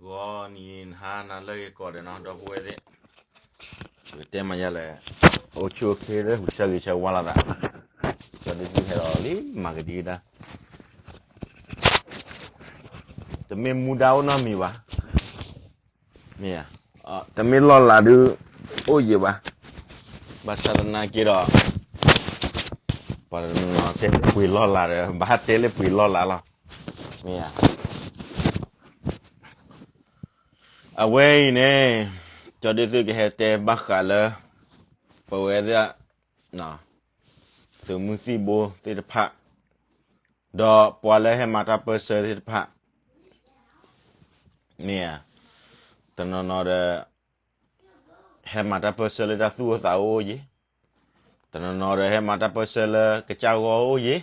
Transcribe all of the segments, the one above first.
ဂီၤနံၤနဟါနၤလၢဂ့ၤကိးဂၤဒဲးနီၤ ဒီပုၢ်ဝဲၢ်သ့ၣ်, ပကတဲမၤယါလဲၣ်, အိၣ်ဆူၣ်အိၣ်ချ့လၢပကဆၢဂ့ၤဆၢဝါလိာ်သး, ကၠီဒုးသုဟဲဒီးလံမၤကဒံကဒါ, တမ့ၢ်မူဒါအိၣ်နီတမံၤဘၣ်, မ့ၢ်ဧါ, တမ့ၢ်လီၢ်လၤဒုး အိၣ်ယံာ်ဘၣ်, ဘၣ်ဆၣ်သနာ်က့ဒီး ပှၤတနီၤတဲလၢပှ့ၤလီၢ်လၤဒီး ဘၣ်တဲလၢပှ့ၤလီၢ်လၤလီၤ, မ့ၢ်ဧါ. အဝဲအံၤန့ၣ် ကၠီဒုးသုကဟဲတဲဘၣ်ဃးလၢ ပဝဲဒၣ် သုးမုၢ်သံၣ်ဘိသ့ၣ်တဖၣ် ဒီးပှၤလၢဟဲမၤတၢ်ပၢၢ်ဆၢသ့ၣ်တဖၣ် မ့ၢ်ဧါ, တနီၤနီၤဒီး ဟဲမၤတၢ်ပၢၢ်ဆၢလၢတၢ်သူၣ်အိၣ်သးအိၣ်ယံၤ, တနီၤနီၤဒီးဟဲမၤတၢ်ပၢၢ်ဆၢလၢကစၢ်ဂီၢ်အိၣ်ယံၤ,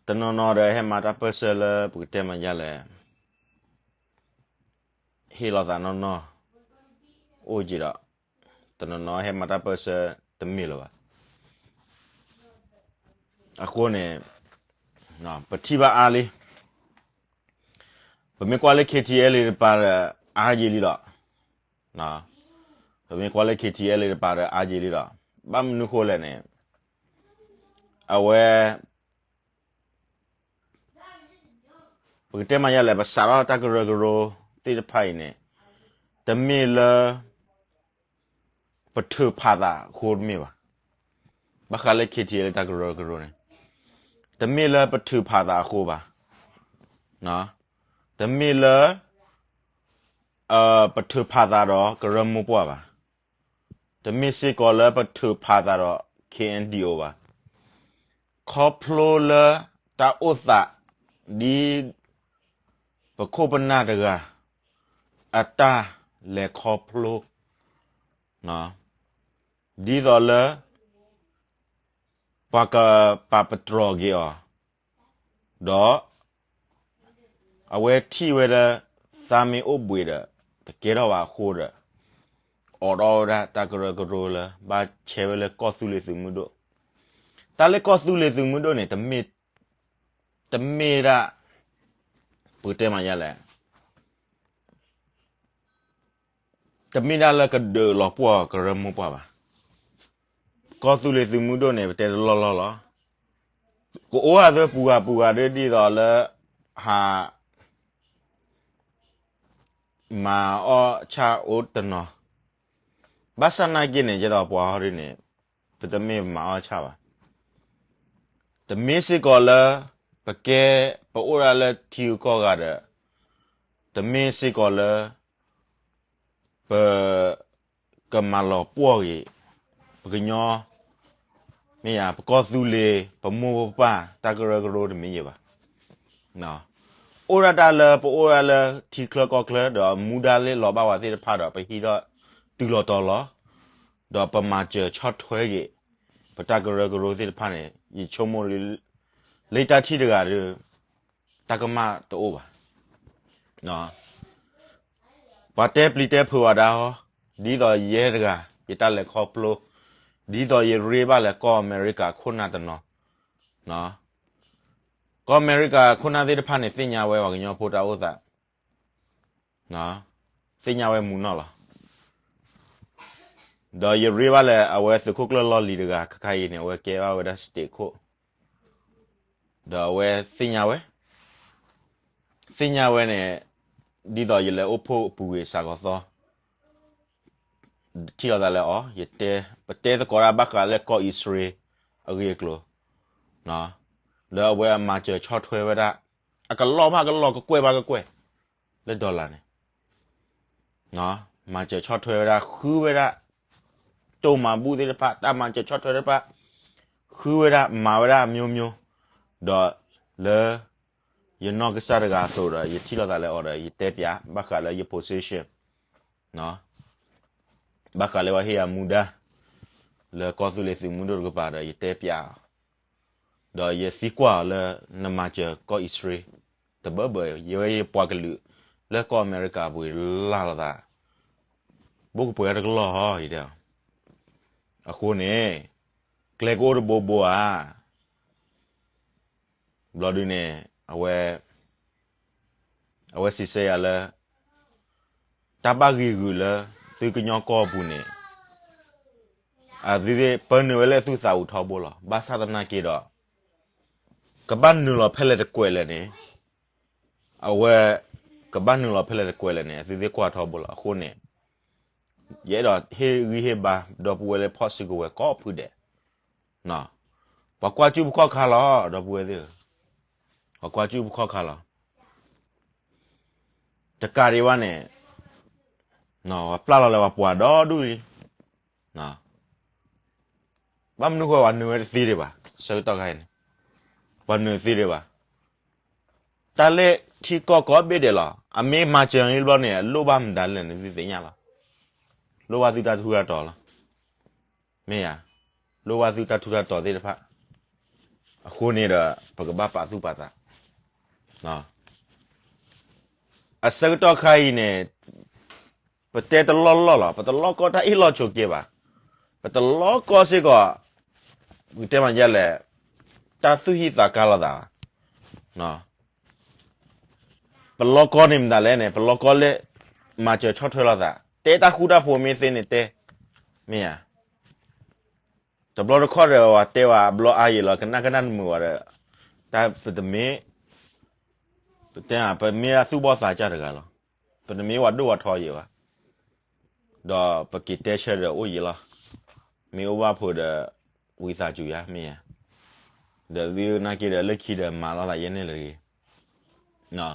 တနီၤနီၤဒီးဟဲမၤတၢ်ပၢၢ်ဆၢလၢပကတဲမၤယါလဲၣ် ဟ့ၣ်လီၤသးနီၢ်နီၢ် အိၣ်က့ၤဒီး တနီၤနီၤဟဲမၤတၢ်ပၢၢ်ဆၢတမ့ၢ်လၢၤဘၣ်. အဃိန့ၣ် ပထံၣ်ဘၣ်အါလံ, ပမ့ၢ်ကွၢ်လၢ K T L တပၤဒီး အါယံာ်လံဒီး, ပမ့ၢ်ကွၢ်လၢ K T L တပၤဒီး အါယံာ်လံဒီး, ဘၣ်မနုၤဃိလဲၣ်န့ၣ် အဝဲ ပကတဲမၤယါလဲၣ် ပစးထီၣ်တၢ်ကရၢကရိသ့ၣ်တဖၣ်အံၤန့ၣ် တမ့ၢ်လၢ ပထုးဖးသးအဃိတမ့ၢ်ဘၣ်. ဘၣ်ဃးလၢ K T L တၢ်ကရၢကရိန့ၣ် တမ့ၢ်လၢပထုးဖးသးအဃိဘၣ်. တမ့ၢ်လၢ ပထုးဖးသးဒီးကရၢမိၢ်ပှၢ်ဘၣ်. တမ့ၢ်စ့ၢ်ကီးလၢပထုးဖးသးဒီး K N D O ဘၣ်. ခီဖျိလၢတၢ်အိၣ်သး ဒ်ပခိၣ်ပနၢ်တဂၤ အတၢ်လဲၤခီဖျိ ဒ်သိးလၢ ပှၤကပာ်ပတြီၤက့ၤအီၤ, ဒီး အဝဲထံၣ်ဝဲလၢ သးမ့ၢ်အိၣ်ဘှံးဒီး တကဲထီၣ်ဘၣ်အဃိဒီး အိးထီၣ်ဝဲဒၣ်တၢ်ကရၢကရိလၢ ဘၣ်ဆဲးဝဲလၢကီၢ်သူလ့ၤသုးမုၢ်ဒိၣ်. တၢ်လၢကီၢ်သူလ့ၤသုးမုၢ်ဒိၣ်န့ၣ် တမ့ၢ်ဒၣ် ပကတဲမၤယါလဲၣ် တမ့ၢ်ဒၣ်လၢကဒုးလီၤပှီၢ်ကရၢမိၢ်ပှၢ်ဘၣ်. ကီၢ်သူလ့ၤသုးမုၢ်ဒိၣ်န့ၣ် ပတဲတလီၢ်လီၢ်လီၤ. ကအိၣ်ဝဲသ့ၣ်ပူၤဂၤပူၤဂၤဒ်သိးလၢ ဟး မၤအီၣ်ဆၣ်အိၣ်တနီၤ, ဘၣ်ဆၣ်နာ်က့န့ၣ် ယဲဒီးပှၤဟီဒ်န့ၣ် ပတမ့ၢ်မၤအီၣ်ဆၣ်ဘၣ်. တမ့ၢ်စ့ၢ်ကီးလၢ ပကဲ ပအိၣ်ဒၣ်လၢထံဂုၤကီၢ်ဂၤဒီး တမ့ၢ်စ့ၢ်ကီးလၢ ပ ကမၤလီၤပှီၢ်ဂ့ၤ ပကညီ မ့ၢ်ယါ ပကီၢ်သူလ့ၤ ပမိၢ်ပပၢ် တၢ်ကရၢကရိတမ့ၢ်ယဲဘၣ်. အိၣ်ဒၣ်တၢ်လၢပအိၣ်ဒၣ်လၢထံချၢကီၢ်ချၢ ဒီးမူဒါလၢလီၤဘၣ်ဝဲသ့ၣ်တဖၣ်ဒီး ပဟံးထီၣ်တုၤလီၤတီၤလီၤ, ဒီးပမၤစၢၤဆီၣ်ထွဲက့ၤ ပတၢ်ကရၢကရိသ့ၣ်တဖၣ်န့ၣ် ယဆိကမိၣ်လၢ လၢတၢ်ထံၣ်တဂၤဒီး တၢ်ကမၣ်တအိၣ်ဘၣ်. ပှၤတဲပျံၤတဲဖုးဝဲဒၣ်ဟီ, ဒ်သိးယဲတဂၤ ယတၢ်လဲၤခီဖျိ, ဒ်သိးယရ့ဘၣ်လၢကီၢ်အမဲရကၤခိၣ်နၢ်တနီၤ, ကီၢ်အမဲရကၤခိၣ်နၢ်သ့ၣ်တဖၣ်န့ၣ် သ့ၣ်ညါဝဲပှၤကညီဖိတၢ်အိၣ်သး, သ့ၣ်ညါဝဲမူနီၢ်လီၤ. ဒီးယရ့ဘၣ်လၢအဝဲသုးခိၣ်ကျၢၢ်လီၢ်လံၤတဂၤ ခါခါအံၤန့ၣ် အဝဲကဲဘၣ်ဝဲဒၣ် state ခိၣ် ဒီးအဝဲသ့ၣ်ညါဝဲ, သ့ၣ်ညါဝဲန့ၣ် ဒ်သိးယလဲၤအိၣ်ဖှိၣ်အပူၤကွံာ်စးကီးသီ, ထံၣ်လိာ်သးလၢအီၤ, ယတဲ, ပတဲသကိးတၢ်ဘၣ်ဃးလၢကီၢ်အံၣ်စရ့လးအဂ့ၢ်အကျိၤ, လၢအဝဲအမၤစၢၤဆီၣ်ထွဲဝဲဒၣ်, အကလီၢ်ဘၣ်ကလီၢ် ကကွဲၢ်ဘၣ်ကကွဲၢ်, လၢ dollar န့ၣ် မၤစၢၤဆီၣ်ထွဲဝဲဒၣ် ဃုဝဲဒၣ် တိၢ်မၤဘူၣ်သ့ၣ်တဖၣ် တၢ်မၤစၢၤဆီၣ်ထွဲတဖၣ် ဃုဝဲဒၣ် မၤဝဲဒၣ် မျိုးမျိုး, ဒီးလၢ ယနီၢ်ကစၢ်တဂၤအသိးဒီး ယထံၣ်လိာ်သးလၢအီၤဒီး ယတဲပၠး ဘၣ်ဃးလၢယ position, ဘၣ်ဃးလၢပှၤဟ့ၣ်ယၤမူဒါ လၢကီၢ်သူလ့ၤသုးမုၢ်ဒိၣ်တကပၤဒီး ယတဲပၠးအီၤ, ဒီးယသံကွၢ်အီၤလၢ နမၤစၢၤကီၢ်အံၣ်စရ့လး တဘၢဘၢ ယဝဲယပှၤကလုာ် လၢကီၢ်အမဲရကၤပူၤ လၢ်လိာ်သး ဘိၣ်ကပှဲၤတကလီၢ်ဟီ ယတဲ, အဃိန့ၣ် ကျဲကအိၣ်တဘိဘိဧါ, ဘျီဒုန့ၣ် အဝဲ အဝဲစံးဆၢယၤလၢ တၢ်ဘၣ်ဂံာ်ဂုာ်လၢ သုကညီကီၢ်ပူၤန့ၣ် အသုသ့ၣ်ပၢနုာ်ဝဲလၢသုသးအူထီဘိလီၤ. ဘၣ်ဆၣ်သနာ်က့ဒီး ကဘၣ်နုာ်လီၤဖဲလဲၣ်တကွဲးလဲၣ်န့ၣ်, အဝဲ ကဘၣ်နုာ်လီၤဖဲလဲၣ်တကွဲးလဲၣ်န့ၣ် အသုသ့ၣ်ကွၢ်ထီဘိလီၤ. အဃိန့ၣ် ယအဲၣ်ဒိးဟ့ၣ်ဂံၢ်ဟ့ၣ်ဘါ ဒီပုၢ်ဝဲၢ်လၢဖီၣ်စုကဝဲၤကိးဖုဒဲး, ပှၤကွၢ်စူၣ်ပခီၣ်ခါလီၤ ဒီပုၢ်ဝဲၢ်သ့ၣ်ဧၢ, ပှၤကွၢ်စူၣ်ပခီၣ်ခါလီၤ. တကးဒံးဘၣ်န့ၣ် ပှၤပျၢ်လီၤလၢပှၤပှၤဒီဒူၣ်လံ. ဘၣ်မနုၤဃိပှၤနုာ်ဝဲတသ့ဒံးဘၣ်, ဆၢကတီၢ်ခါအံၤန့ၣ် ပှၤနုာ်တသ့ဒံးဘၣ်. တၢ်လၢထံကီၢ်ကိးဘ့ၣ်ဒဲးလီၤ. အမ့ၢ်မၤစၢၤအံၤတဘျီန့ၣ် လိၣ်ဘၣ်မတၤလဲၣ်န့ၣ် သုသ့ၣ်ညါလီၤ. လိၣ်ဘၣ်သုတၢ်ထူးတၢ်တီၤလီၤ. မ့ၢ်ဧါ, လိၣ်ဘၣ်သုတၢ်ထူးတၢ်တီၤသ့ၣ်တဖၣ်. အဃိန့ၣ်ဒီး ပကဘၣ်ပာ်သူၣ်ပာ်သး အဆၢကတီၢ်ခါအံၤန့ၣ် ပတဲတလီၢ်လီၢ်လီၤ. ပတလီၢ်ကီတၢ်အ့ၣ်လိာ်ဆိးက့ဘၣ်. ပတလီၢ်ကီစ့ၢ်ကီး ပကတဲမၤဒ်လဲၣ်, တၢ်သူၣ်ဟံၣ်သးကါလိာ်သးဘၣ်. ပလီၢ်ကီန့ၣ်မတၤလဲၣ်န့ၣ် ပလီၢ်ကီလၢ မၤစၢၤဆီၣ်ထွဲလိာ်သး, တဲတၢ်ဃူတၢ်ဖိးမ့ၢ်သ့န့ၣ်တဲ, မ့ၢ်ဧါ. တဘျီတခီၣ်ဒီး ပှၤတဲဝဲအဘျီအါယံာ်လီၤ, ကနၣ်ကနၣ်တမုာ်ဝဲဒီး တၢ်ပတမ့ၢ်, ပတဲ ပမ့ၢ်ဒၣ်သူၣ်ဘီၣ်သးစၢ်တဂၤလီၤ. ပတမ့ၢ်ပှၤဒိၣ်ပှၤထီယံာ်ဘၣ်. ဒီးပက့ၤတဲဆၢဒီးအိၣ်ယံာ်လီၤ. မ့ၢ်အိၣ်ဘၣ်ဖိဒီး ဝံသးစူၤယၤ မ့ၢ်ဧါ. ဒီးသုနာ်က့ဒီး လၢခံဒီးမၤလိာ်သးယဲန့ၣ်လၢတဂ့ၤ.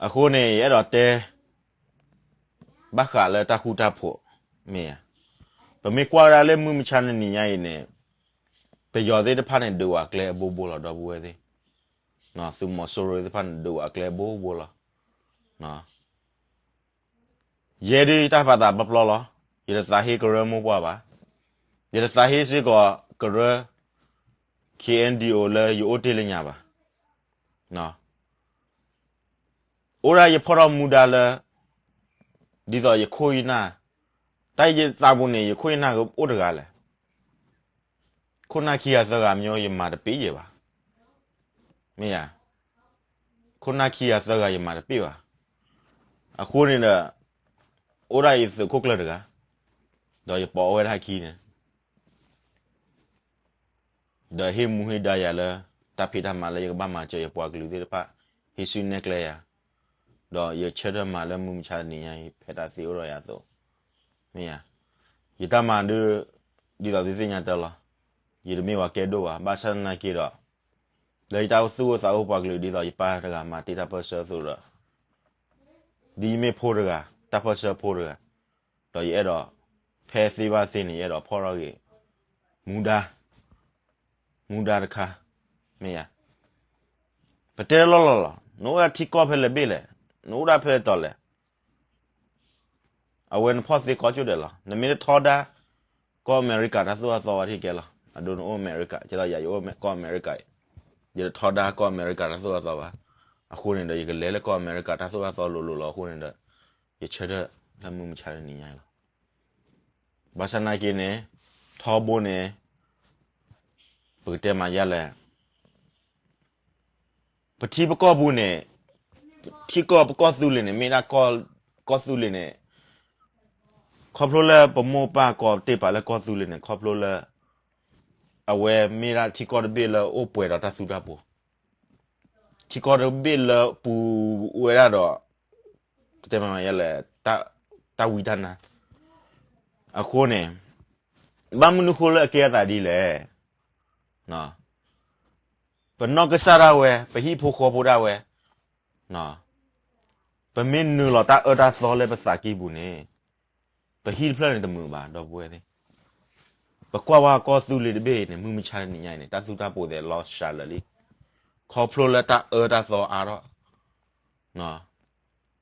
အဃိန့ၣ် ယအဲၣ်ဒိးတဲ ဘၣ်ဃးလၢတၢ်ဃူတၢ်ဖိး, မ့ၢ်ဧါ. ပမ့ၢ်ကွၢ်ဝဲဒၣ်လၢမုၢ်မဆါတနံၤညါအံၤန့ၣ် ပယီၤသ့ၣ်တဖၣ်န့ၣ် ဒုးဝဲအကျဲအဘိဘိလီၤ ဒီပုၢ်ဝဲၢ်သ့ၣ်. သုးမီၤစိရိၤသ့ၣ်တဖၣ်န့ၣ် ဒုးဝဲအကျဲအဘိဘိလီၤ. ယဲဒၣ်ယတၢ်ပာ်သးပျီပျီလီၤ. ယတသးဟ့ကရၢမိၢ်ပှၢ်ဘၣ်. ယတသးဟ့စ့ၢ်ကီးကရၢ ခ့ၣ်အဲၣ်ယူၣ်အ့ၣ် လၢယအိၣ်တ့ၢ်လၢညါဘၣ်. အိၣ်ဒၣ်ယဖီၣ်ထီၣ်မူဒါလၢ ဒ်သိးယခိၣ်ယနၢ်, တၢ်ယသးပူၤန့ၣ် ယခိၣ်ယနၢ်ကအိၣ်တဂၤလဲၣ်. ခိၣ်နၢ်ခံဂၤသၢဂၤမ့ၢ်အိၣ် ယမၤတပ့ၢ်ယဲၢ်ဘၣ်. မ့ၢ်ဧါ. ခိၣ်နၢ်ခံဂၤသၢဂၤ ယမၤတပ့ၢ်ဘၣ်. အဃိန့ၣ်ဒီး အိၣ်ဒၣ်ယသုးခိၣ်ကျၢၢ်တဂၤ, ဒီးယပိာ်အီၣ်ဝဲဒၣ်ခံန့ၣ် ဒီးဟ့ၣ်မူဟ့ၣ်ဒါယၤလၢ တၢ်ဖံးတၢ်မၤလၢယကဘၣ်မၤစၢၤယပှၤကလုာ်သ့ၣ်တဖၣ်, ဟံးစုနဲၣ်ကျဲယၤ, ဒီးယဆၢထၢၣ်မၤလၢမုၢ်မဆါတနံၤညါအံၤ ဖဲတၢ်သ့အိၣ်ဒီးယၤအသိး, မ့ၢ်ဧါ. ယတၢ်မၤဒုး ဒ်သိးသုသ့ၣ်ညါတၢ်လီၤ. ယတမ့ၢ်ပှၤကဲဒိၣ်ဘၣ်, ဘၣ်ဆၣ်သနာ်က့ဒီး လၢယတၢ်သူၣ်အိၣ်သးအိၣ်ပှၤကလုာ် ဒ်သိးယပၢ်တဂၤမၤတ့ၢ်တၢ်ပၢၢ်ဆၢအသိးဒီး, ဒ်ယမ့ၢ်ဖိတဂၤ, တၢ်ပၢၢ်ဆၢဖိတဂၤ, ဒီးယအဲၣ်ဒိး ဖဲသ့ဘၣ်သ့န့ၣ် ယအဲၣ်ဒိးဖီၣ်ထီၣ်ဂ့ၤ မူဒါ, မူဒါတခါ, မ့ၢ်ဧါ. ပတဲလီၤလီၤလီၤ, နအိၣ်ဒၣ်ထံကီၢ်ဖဲလဲၣ်ဘ့ၣ်လဲၣ်, နအိၣ်ဒၣ်ဖဲလဲၣ်တီၤလဲၣ်, အဝဲနဖီၣ်သ့ကီးကၠိၣ်ဒဲးလီၤ. နမ့ၢ်တထီဒါ ကီၢ်အမဲရကၤတၢ်သိၣ်တၢ်သီဘၣ်ထံၣ်ကဲလီၤ. အဒိနအိၣ်အမဲရကၤ, ကဲသိးယၤယအိၣ်ကီၢ်အမဲရကၤအံၤ, ယတထီဒါကီၢ်အမဲရကၤတၢ်သိၣ်တၢ်သီဘၣ်. အဃိန့ၣ်ဒီး ယကလဲၤလၢကီၢ်အမဲရကၤတၢ်သိၣ်တၢ်သီလိၤလိၤလီၤ. အဃိန့ၣ်ဒီး ယဆၢထၢၣ်လၢမုၢ်မဆါတနံၤညါအံၤလီၤ. ဘၣ်ဆၣ်သနာ်က့န့ၣ် ထီဘိန့ၣ် ပကတဲမၤယါလဲၣ်. ပထံပကီၢ်ပူၤန့ၣ် ထံကီၢ်ပကီၢ်သူလ့ၤန့ၣ် မ့ၢ်ဒၣ်ကီၢ်သူလ့ၤန့ၣ် ခီဖျိလၢပမိၢ်ပၢ်ကိးတ့ၢ်ပာ်လၢကီၢ်သူလ့ၤန့ၣ် ခီဖျိလၢ အဝဲမ့ၢ်ဒၣ်ထံကီၢ်တဘ့ၣ်လၢအိၣ်ပှဲၤဒီးတၢ်သူတၢ်ပှီၤ, ထံကီၢ်တဘ့ၣ်လၢပူၤဝဲဒၣ်ဒီး ပတဲမၤယါလဲၣ် တၢ်ဝံတၢ်နါ. အဃိန့ၣ် ဘၣ်မနုၤဃိလၢအကဲအသးဒ်လဲၣ်. ပနီၢ်ကစၢ်ဒၣ်ဝဲ, ပဟံၣ်ဖိဃီဖိဒၣ်ဝဲ, ပမ့ၢ်နုာ်လီၤတၢ်အၢတၢ်သီလၢပသးကံၢ်ပူၤန့ၣ် ပဟံၣ်တဖျၢၣ်န့ၣ်တမုာ်ဘၣ် ဒီပုၢ်ဝဲၢ်သ့ၣ်. ပကွၢ်ဝဲကီၢ်သူလ့ၤတဘ့ၣ်အံၤန့ၣ် မုၢ်မဆါတနံၤညါအံၤန့ၣ် တၢ်သူတၢ်ပှီၤသဲးလီၤစှၤလၢာ်လံ, ခီဖျိလၢတၢ်အၢတၢ်သီအါထီၣ်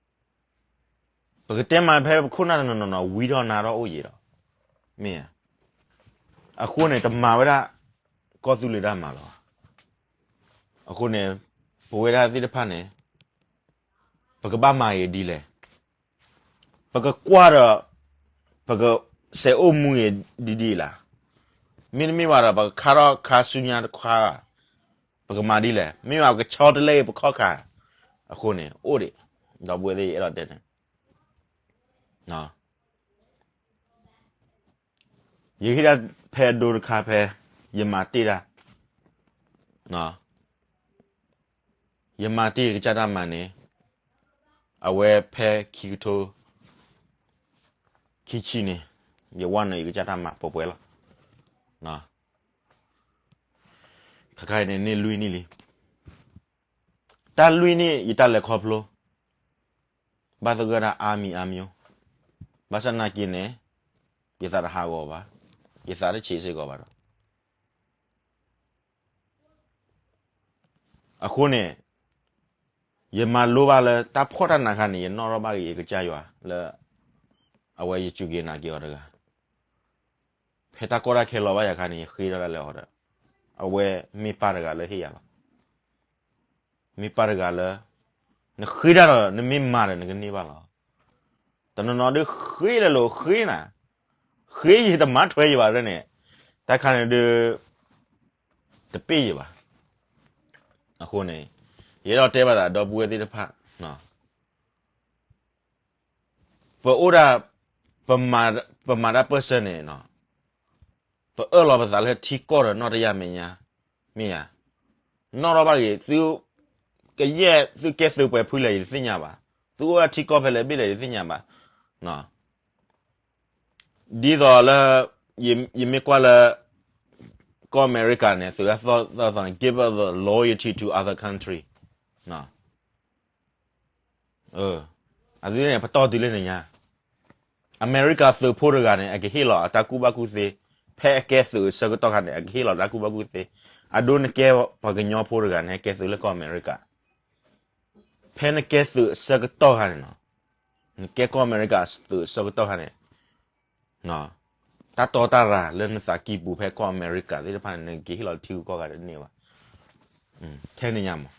ပကတဲမၤဖဲပခိၣ်နၢ်တနီၤနီၤနီၤ ဝံထီၣ်နါထီၣ်အိၣ်ယံာ်ဒီး, မ့ၢ်ဧါ. အဃိန့ၣ် တမၤဝဲဒၣ် ကီၢ်သူလ့ၤတၢ်မၤလီၤ. အဃိန့ၣ် ပဝဲဒၣ်သ့ၣ်တဖၣ်န့ၣ် ပကဘၣ်မၤဂ့ၤဒ်လဲၣ်. ပကကွၢ်ဒီး ပကစဲးအိၣ်မူဂ့ၤဒ်ဒ်လၢ်. မ့တမ့ၢ်ဘၣ်ဒီး ပကခါထီၣ်ခါဆူညါတခါ, ပကမၤဒ်လဲၣ်. မ့ၢ်ဘၣ်ပကဆီတလဲဂ့ၤပခီၣ်ခါ, အဃိန့ၣ် အိၣ်ဒံး, ဒီပုၢ်ဝဲၢ်သ့ၣ် ယအဲၣ်ဒိးတဲန့ၣ်, ယဟ့ၣ်ဒၣ်ဖဲအဒိတခါဖဲ ယမၤတ့ၢ်တၢ်, ယမၤတ့ၢ်ယကစၢ်တၢ်မၤန့ၣ်, အဝဲဖဲခံကထိ ခံဆံန့ၣ်, ယဝဲန့ၣ် ယကစၢ်တၢ်မၤပှဲၤပှဲၤလီၤ. ခါခါအံၤန့ၣ် န့ၢ်လွံၢ်နံၣ်လံ. တၢ်လွံၢ်နံၣ် ယတၢ်လဲၤခီဖျိ ဘၣ်သဂၢၢ်တၢ်အါမံၤအါမံၤ, ဘၣ်ဆၣ်နာ်က့န့ၣ် ယသးတဟးဂီၤဘၣ်, ယသးတဆံးစ့ၢ်ကီးဘၣ်ဒီး အဃိန့ၣ် ယမၤလိဘၣ်လၢတၢ်ဖှီၣ်တၢ်နးခါန့ၣ် ယနီၣ်ထီၣ်ဘၣ်က့ၤယကစၢ်ယွၤလၢ အဝဲယစူၢ်က့ၤနာ်က့ၤအီၤတဂၤ, ဖဲတၢ်ကီတၢ်ခဲလီၤဘၣ်ယၤခါန့ၣ် ယဃ့ထီၣ်ဒၣ်လဲာ်အီၤဒီး အဝဲမ့ၢ်ပၢ်တဂၤလၢဟ့ၣ်ယၤလီၤ. မ့ၢ်ပၢ်တဂၤလၢ နဃ့တၢ်ဒီး နမ့ၢ်မၤဒီးနကန့ၢ်ဘၣ်လီၤ. တနီၤနီၤဒုးဃ့လၢလိၤဃ့နၤ, ဃ့ယတမၤထွဲယဘၣ်ဒ်န့ၣ်, တၢ်ခါန့ၣ်ဒုး တပ့ၢ်ယဘၣ်. အဃိန့ၣ် ယအဲၣ်ဒိးတဲဘၣ်သးဒီပုၢ်ဝဲၢ်သ့ၣ်တဖၣ်, ပအိၣ်ဒၣ် ပမၤတၢ်ပၢၢ်ဆၢန့ၣ် ပအၢၣ်လီၤပသးလၢထံကီၢ်ဒီးနီၢ်တယၢ်မဲာ်ညါ, မ့ၢ်ဧါ, နီၣ်ထီၣ်ဘၣ်ဂ့ၤ သုကယဲၢ် သုကဲသုးပှဲၤဖုလဲၣ် ယတသ့ၣ်ညါဘၣ်, သုအိၣ်ဝဲထံကီၢ်ဖဲလဲၣ်ဘ့ၣ်လဲၣ် ယတသ့ၣ်ညါဘၣ်. ဒ်သိးလၢ ယမ့ၢ်ကွၢ်လၢ ကီၢ်အမဲရကၤန့ၣ် သုးအသီၣ်သီၣ်န့ၣ် give up the loyalty to other country အသုန့ၣ် ပတီၢ်တုၤလၢန့ၣ်ညါ, အမဲရကၤသုးဖိတဂၤန့ၣ် အကဟ့ၣ်လီၤအတၢ်ကူၣ်ဘၣ်ကူၣ်သ့, ဖဲအကဲသုးအဆၢကတီၢ်ခါန့ၣ် အကဟ့ၣ်လီၤတၢ်ကူၣ်ဘၣ်ကူၣ်သ့, အဒိနကဲပှၤကညီဖိတဂၤန့ၣ် ကဲသုးလၢကီၢ်အမဲရကၤ, ဖဲနကဲသုးအဆၢကတီၢ်ခါန့ၣ်နီၤ, နကဲကီၢ်အမဲရကၤသုးအဆၢကတီၢ်ခါန့ၣ် တၢ်တီတၢ်ရၤလၢနသးကံၢ်ပူၤဖဲကီၢ်အမဲရကၤသ့ၣ်တဖၣ်န့ၣ် နကဟ့ၣ်လီၤထံဂုၤကီၢ်ဂၤတန့ၢ်ဘၣ်. ထဲန့ၣ်ညါမး,